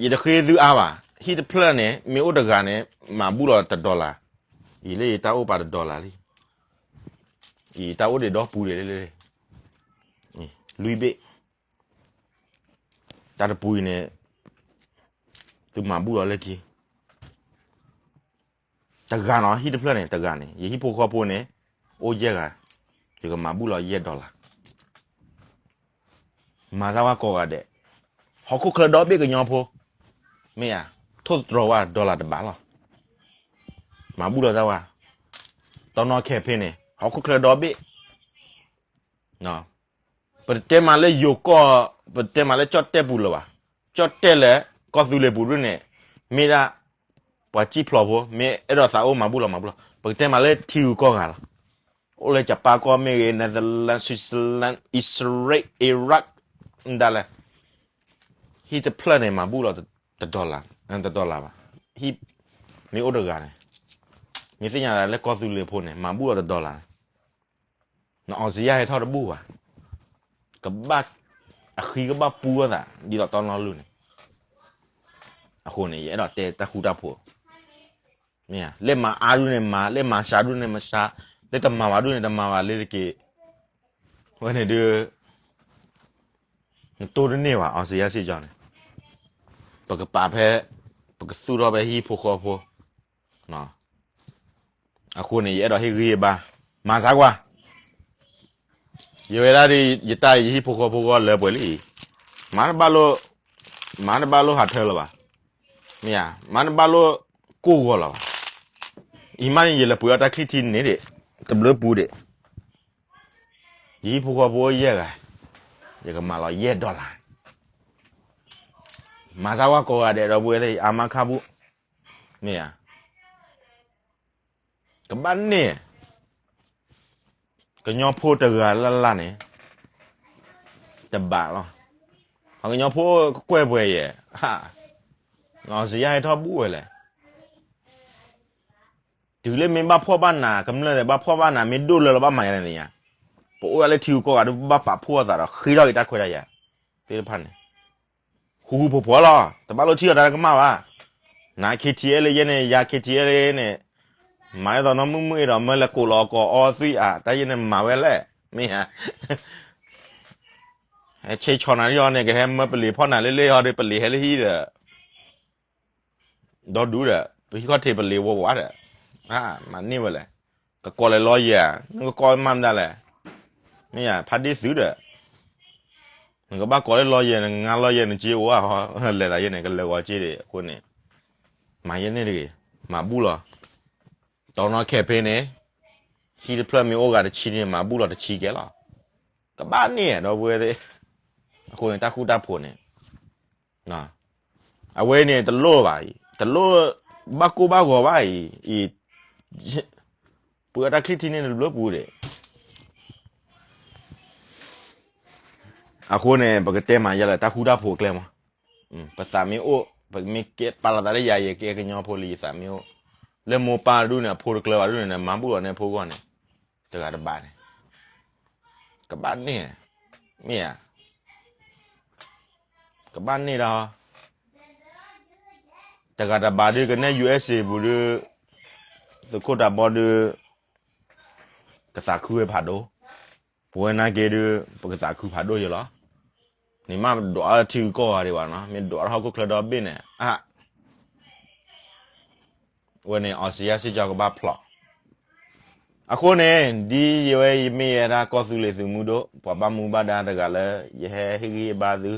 ယတဃ့သုအါဘၣ်, ဟံၣ်တဖျၢၣ်န့ၣ် မ့ၢ်အိၣ်တဂၤန့ၣ် မၤဘူၣ်လီၤတ dollar, အံၤလၢယတၢ်အိၣ်ပာ်တ dollar လံ, အံၤတၢ်အိၣ်ဒံးဒီပူၤဒံးလံ, လွံၢ်ဘ့ၣ်, တၢ်တပူၤအံၤန့ၣ် သုမၤဘူၣ်လီၤလၢခံ တဂၤနီၤ, ဟံၣ်တဖျၢၣ်န့ၣ် တဂၤန့ၣ် ယဟံၣ်ဖိဃီဖိန့ၣ် အိၣ်ယဲၢ်ဂၤ, ယကမၤဘူၣ်လီၤယဲၢ် dollar, မၤတၢ်ဝဲကိးဂၤဒဲး, ဟီၣ်ခိၣ်ချၢဒီဘ့ၣ်ကညီဖိ, မ့ၢ်ဧါ, ထိၣ်သတြီၤဝဲ dollar တဘးလီၤ, မၤဘူၣ်လီၤတၢ်ဝဲ, တီနီၣ် campaign န့ၣ် ဟီၣ်ခိၣ်ချၢဒီဘ့ၣ် ပတတဲမးလၢယိၤကီၢ်, ပတတဲမးလၢကၠီၣ်တဲၣ်ပူၤလၢၤဘၣ်, ကၠီၣ်တဲၣ်လၢ ကီၢ်သူလ့ၤပူၤဒ်န့ၣ်, မ့ၢ်ဒၣ် ပှၤစံၣ်ဖျိးဖိ မ့ၢ်အဲၣ်ဒိးသးအိၣ်မၤဘူၣ်လီၤမၤဘူၣ်လီၤ, ပကတဲမးလၢထံဂုၤကီၢ်ဂၤလီၤ, အိၣ်လၢ Japan ကီၢ်မ့ၢ်ဂ့ၤ, Netherlands, Switzerland, Israel, Iraq, ဒၣ်လဲာ်, ဟံၣ်တဖျၢၣ်န့ၣ် မၤဘူၣ်လီၤတ dollar, တ dollar ဘၣ်, ဟံၣ်မ့ၢ်အိၣ်တဂၤန့ၣ် မ့ၢ်သ့ၣ်ညါလၢကီၢ်သူလ့ၤဖိန့ၣ် မၤဘူၣ်လီၤတဒီလၣ်န့ၣ်, နအီစံယါဟဲထီၣ်တဘူၣ်ဘၣ်, ကဘၣ်, အဃံကဘၣ်ပူအသး ဒ်သိးတီနီလူန့ၣ်, အဃိန့ၣ် ယအဲၣ်ဒိးတဲတၢ်ဃူတၢ်ဖိး, မ့ၢ်ဧါ, လၢမၤအါဒူၣ်န့ၣ်မၤ, လၢမၤစှၤဒူၣ်န့ၣ်မၤစှၤ, လၢတမၤဘၣ်ဒူၣ်န့ၣ်တမၤဘၣ်လၢတက့ၢ်, ဝဲန့ၣ်ဒုး နတိၢ်တန့ၢ်ဘၣ် အီစံယါစ့ၢ်ကီးန့ၣ်, ပကပာ်ဖဲ, ပကသူၣ်ထီၣ်ဖဲဟံၣ်ဖိဃီဖိ, အဃိန့ၣ် ယအဲၣ်ဒိးဟ့ၣ်ဂံၢ်ဟ့ၣ်ဘါ, မၤသးကွၢ်, ယဝဲဒၣ်ဒ်ယတၢ်ယဟံၣ်ဖိဃီဖိဂီၢ်လၢပှဲၤလံ, မၤတဘၣ်လိၣ်, မၤတဘၣ်လိၣ်ဟးထၢလၢၤဘၣ်, မ့ၢ်ဧါ, မၤတဘၣ်လိၣ်ကိၢ်ဂီၤလၢၤဘၣ်, အံၤမးန့ၣ် ယလဲၤပှ့ၤအီၣ်တၢ်ချံၣ်ထံန့ၣ်ဒံး, တဘျုးပူၤဒံး ယဟံၣ်ဖိဃီဖိယဲၢ်ဂၤ, ယကမၤလီၤယဲၢ်ဒီလၣ်, မၤသးဝဲကိးဂၤဒဲးဒီပုၢ်ဝဲၢ်သ့ၣ် အါမးခါပူၤ, မ့ၢ်ဧါ, ကဘၣ်န့ၢ်, ကညီဖိတဂၤလၢ်လၢ်န့ၣ်, တဘၣ်လီၤ, ပှၤကညီဖိကကွဲၢ်ပှဲၤယဲၢ်, ဟါ, နအီစံယါဟဲထီၣ်ဘူၣ်ဝဲလဲၣ် တုၤလၢမ့ၢ်ဘၣ်ဖှီၣ်ဘၣ်နး ကမျၢၢ်သ့ၣ်ဘၣ်ဖှီၣ်ဘၣ်နး မ့ၢ်ဒိၣ်လၢလီၤဘၣ်မၤယါန့ၣ်သ့ၣ်ညါ, ပအိၣ်ဒၣ်လၢထံဂုၤကီၢ်ဂၤဒီး ပဘၣ်ပာ်ဖှိၣ်အသးဒီး ဃ့ထီၣ်က့ၤတၢ်ခွဲးတၢ်ယာ်သ့ၣ်တဖၣ်န့ၣ်, ဃူဃူဖိးဖိးလီၤ, တဘၣ်လိၣ်ထံၣ်အီၤတၢ်ကမၣ်ဘၣ်, န K T L လၢယဲန့ၣ် ယၤ K T L န့ၣ်, မၤဒ်သိးနီၢ်မုၢ်မုၢ်အ့ၣ်ဒီး မၢလဲၤကိးလီၤအကိးအီသွံၣ်အါ တၢ်ယဲန့ၣ်မၤဝဲလဲၣ်, မ့ၢ်ဧါ ဟဲဆ့ဆီနၤဒ်အီၤန့ၣ် ကဟဲမၢပလံၤဖီၣ်နၤလၢလၢအီၤဒီး ပလံၤဟဲလၢဟံၣ်ဒီး, ဒီဒူၣ်ဒီး ပဟံၣ်ခီၣ်ထံးပလံၤဝဲဝးဒီး, မၤန့ၢ်ဝဲလဲၣ်, ကကိးလဲၤလီၤယဲၢ်, နကကိးမၤမတၤလဲၣ်, မ့ၢ်ဧါ ဖးဒ့ၣ်သုဒီး, နကဘၣ်ကိးလၢလီၤယဲၢ် နငါလီၤယဲၢ် နစ့အိၣ်ဧါ, လဲၤသးယဲန့ၣ် ကလဲၤဂီၤစ့ဒံး အဃိန့ၣ်, မၤယဲန့ၣ်တဂ့ၤ, မၤဘူၣ်လီၤ, တီနီၢ် campaign န့ၣ်, ဟံၣ်တဖျၢၣ်မ့ၢ်အိၣ်ဂၤတဆံန့ၣ် မၤဘူၣ်လီၤတဆံကဲလီၤ, ကဘၣ်န့ၢ်ဒီပုၢ်ဝဲၢ်သ့ၣ်, အဃိန့ၣ် တၢ်ဃူတၢ်ဖိးန့ၣ် အဝဲန့ၣ်တလိၣ်ဘၣ်အံၤ, တလိၣ်ဘၣ်ကိၢ်ဘၣ်ဂီၤဘၣ်အံၤ, အံၤ, ပှ့ၤအီၣ်တၢ်ချံၣ်ထံန့ၣ်တဘျုးပူၤဒံး, အဃိန့ၣ် ပကတဲမၤယဲလၢတၢ်ဃူတၢ်ဖိးအကျဲမး, ပသးမ့ၢ်အိၣ်, ပမ့ၢ်ကဲပာ်လီၤသးလၢယၤ ယကဲကညီဖိလံ ယသးမ့ၢ်အိၣ်, လၢမိၢ်ပၢ်တဒူၣ်န့ၣ် အဖိတကျၢၤဘၣ်ဒူၣ်န့ၣ် မၤဘူၣ်လီၤန့ၢ်ဖိဂီၢ်န့ၣ်, တဂၤတဘၣ်န့ၣ်, ကဘၣ်န့ၢ်, မ့ၢ်ဧါ ကဘၣ်န့ၢ်ဒီး, တဂၤတဘၣ်ဒုးကနဲၣ် U S A ပူၤဒုး, သုးခိၣ်တၢ်ဘီဒုး, ကသးခုဝဲဖးဒိၣ်, ပဝဲနာ်က့ဒုး, ပကသးခုဖးဒိၣ်ယဲလီၤ, န့ၣ်မးဒွးထံဂုၤကီၢ်ဂၤဒံးဘၣ်နီၤ, မ့ၢ်ဒွးထီၣ်ဟီၣ်ခိၣ်ချၢဒီဘ့ၣ်န့ၣ်, အါ ဝဲန့ၣ် အီစံယါစ့ၢ်ကီးကဘၣ်ဖျိး, အဃိန့ၣ် ဒ်ယဝဲယမ့ၢ်ယဲဒၣ်ကီၢ်သူလ့ၤသုးမုၢ်ဒိၣ် ပှၤဘၣ်မူဘၣ်ဒါတဂၤလၢ ယဟဲဟ့ၣ်ဂံၢ်ဟ့ၣ်ဘါသု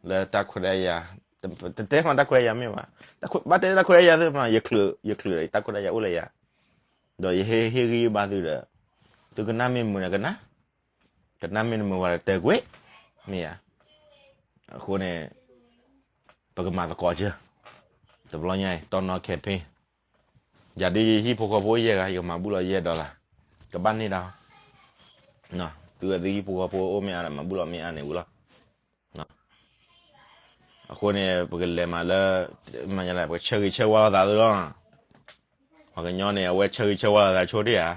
လၢတၢ်ခွဲးတၢ်ယာ်, တတဲမးတၢ်ခွဲးတၢ်ယာ်မ့ၢ်ဘၣ်, ဘၣ်တဲတၢ်ခွဲးတၢ်ယာ်သ့ၣ်မး ယချုး, ယချုးဒီးတၢ်ခွဲးတၢ်ယာ်အိၣ်လၢယၤ, ဒီးယဟ့ၣ်ဟ့ၣ်ဂံၢ်ဟ့ၣ်ဘါသုဒီး, သုကနၣ်မ့ၢ်မုာ်န့ၣ်ကနၣ်, ကနၣ်မ့ၢ်တမုာ်ဝဲဒီးတဲကွံာ်, မ့ၢ်ဧါ, အဃိန့ၣ် ပကမၤသကိးကၢ, တဘျီညါအံၤ တီနီၢ် campaign, ယၤဒ်ယဟံၣ်ဖိဃီဖိအိၣ်ယဲၢ်ဂၤ ယကမၤဘူၣ်လီၤယဲၢ်ဒီလၣ်, ကဘၣ်န့ၢ်ဒၣ်, သုဝဲသုဟံၣ်ဖိဃီဖိအိၣ်မ့ၢ်အါဒီး မၤဘူၣ်လီၤမ့ၢ်အါန့ၣ်ဝံၤလီၤ, အဃိန့ၣ် ပကလဲၤမးလၢ, မၤညါလဲၣ် ပကဆၢဂ့ၤဆၢဝါလိာ်သးသုလီၤ, ပှၤကညီန့ၣ် အဝဲဆၢဂ့ၤဆၢဝါလိာ်သးဆိဒံးဧါ,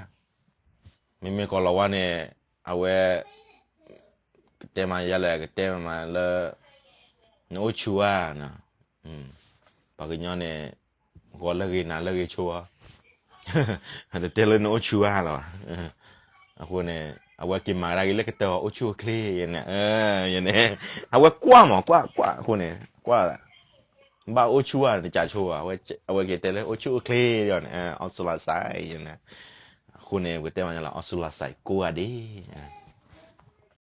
မ့မ့ၢ်ကီၤလၤဝါန့ၣ်, အဝဲ ကတဲမၤယၤလဲၣ် ကတဲမၤလၢ နအိၣ်ဆူၣ်ဧါ, ပှၤကညီန့ၣ် ဂီၤလၢဂ့ၤနၤလၢဂ့ၤဆိဧါ, တတဲလၢနအိၣ်ဆူၣ်ဧါလီၤ, အဃိန့ၣ် အဝဲက့ၤမၤကဒါက့ၤလၢကတၢၢ်အိၣ်ဆူၣ်အိၣ်ချ့ယဲန့ၣ်, ယဲန့ၣ်, အဝဲကွၢ်မး ကွၢ်ကွၢ်အဃိန့ၣ် ကွၢ်, ဘၣ်အိၣ်ဆူၣ်ဧါတကးဆိဧါ, အဝဲက့ၤတဲလၢအိၣ်ဆူၣ်အိၣ်ချ့ဒီးန့ၣ် အီစူလၤစဲးယဲန့ၣ်, အဃိန့ၣ် ပကတဲမၤယၤလၢအီစူလၤစဲးကိးဂၤဒဲး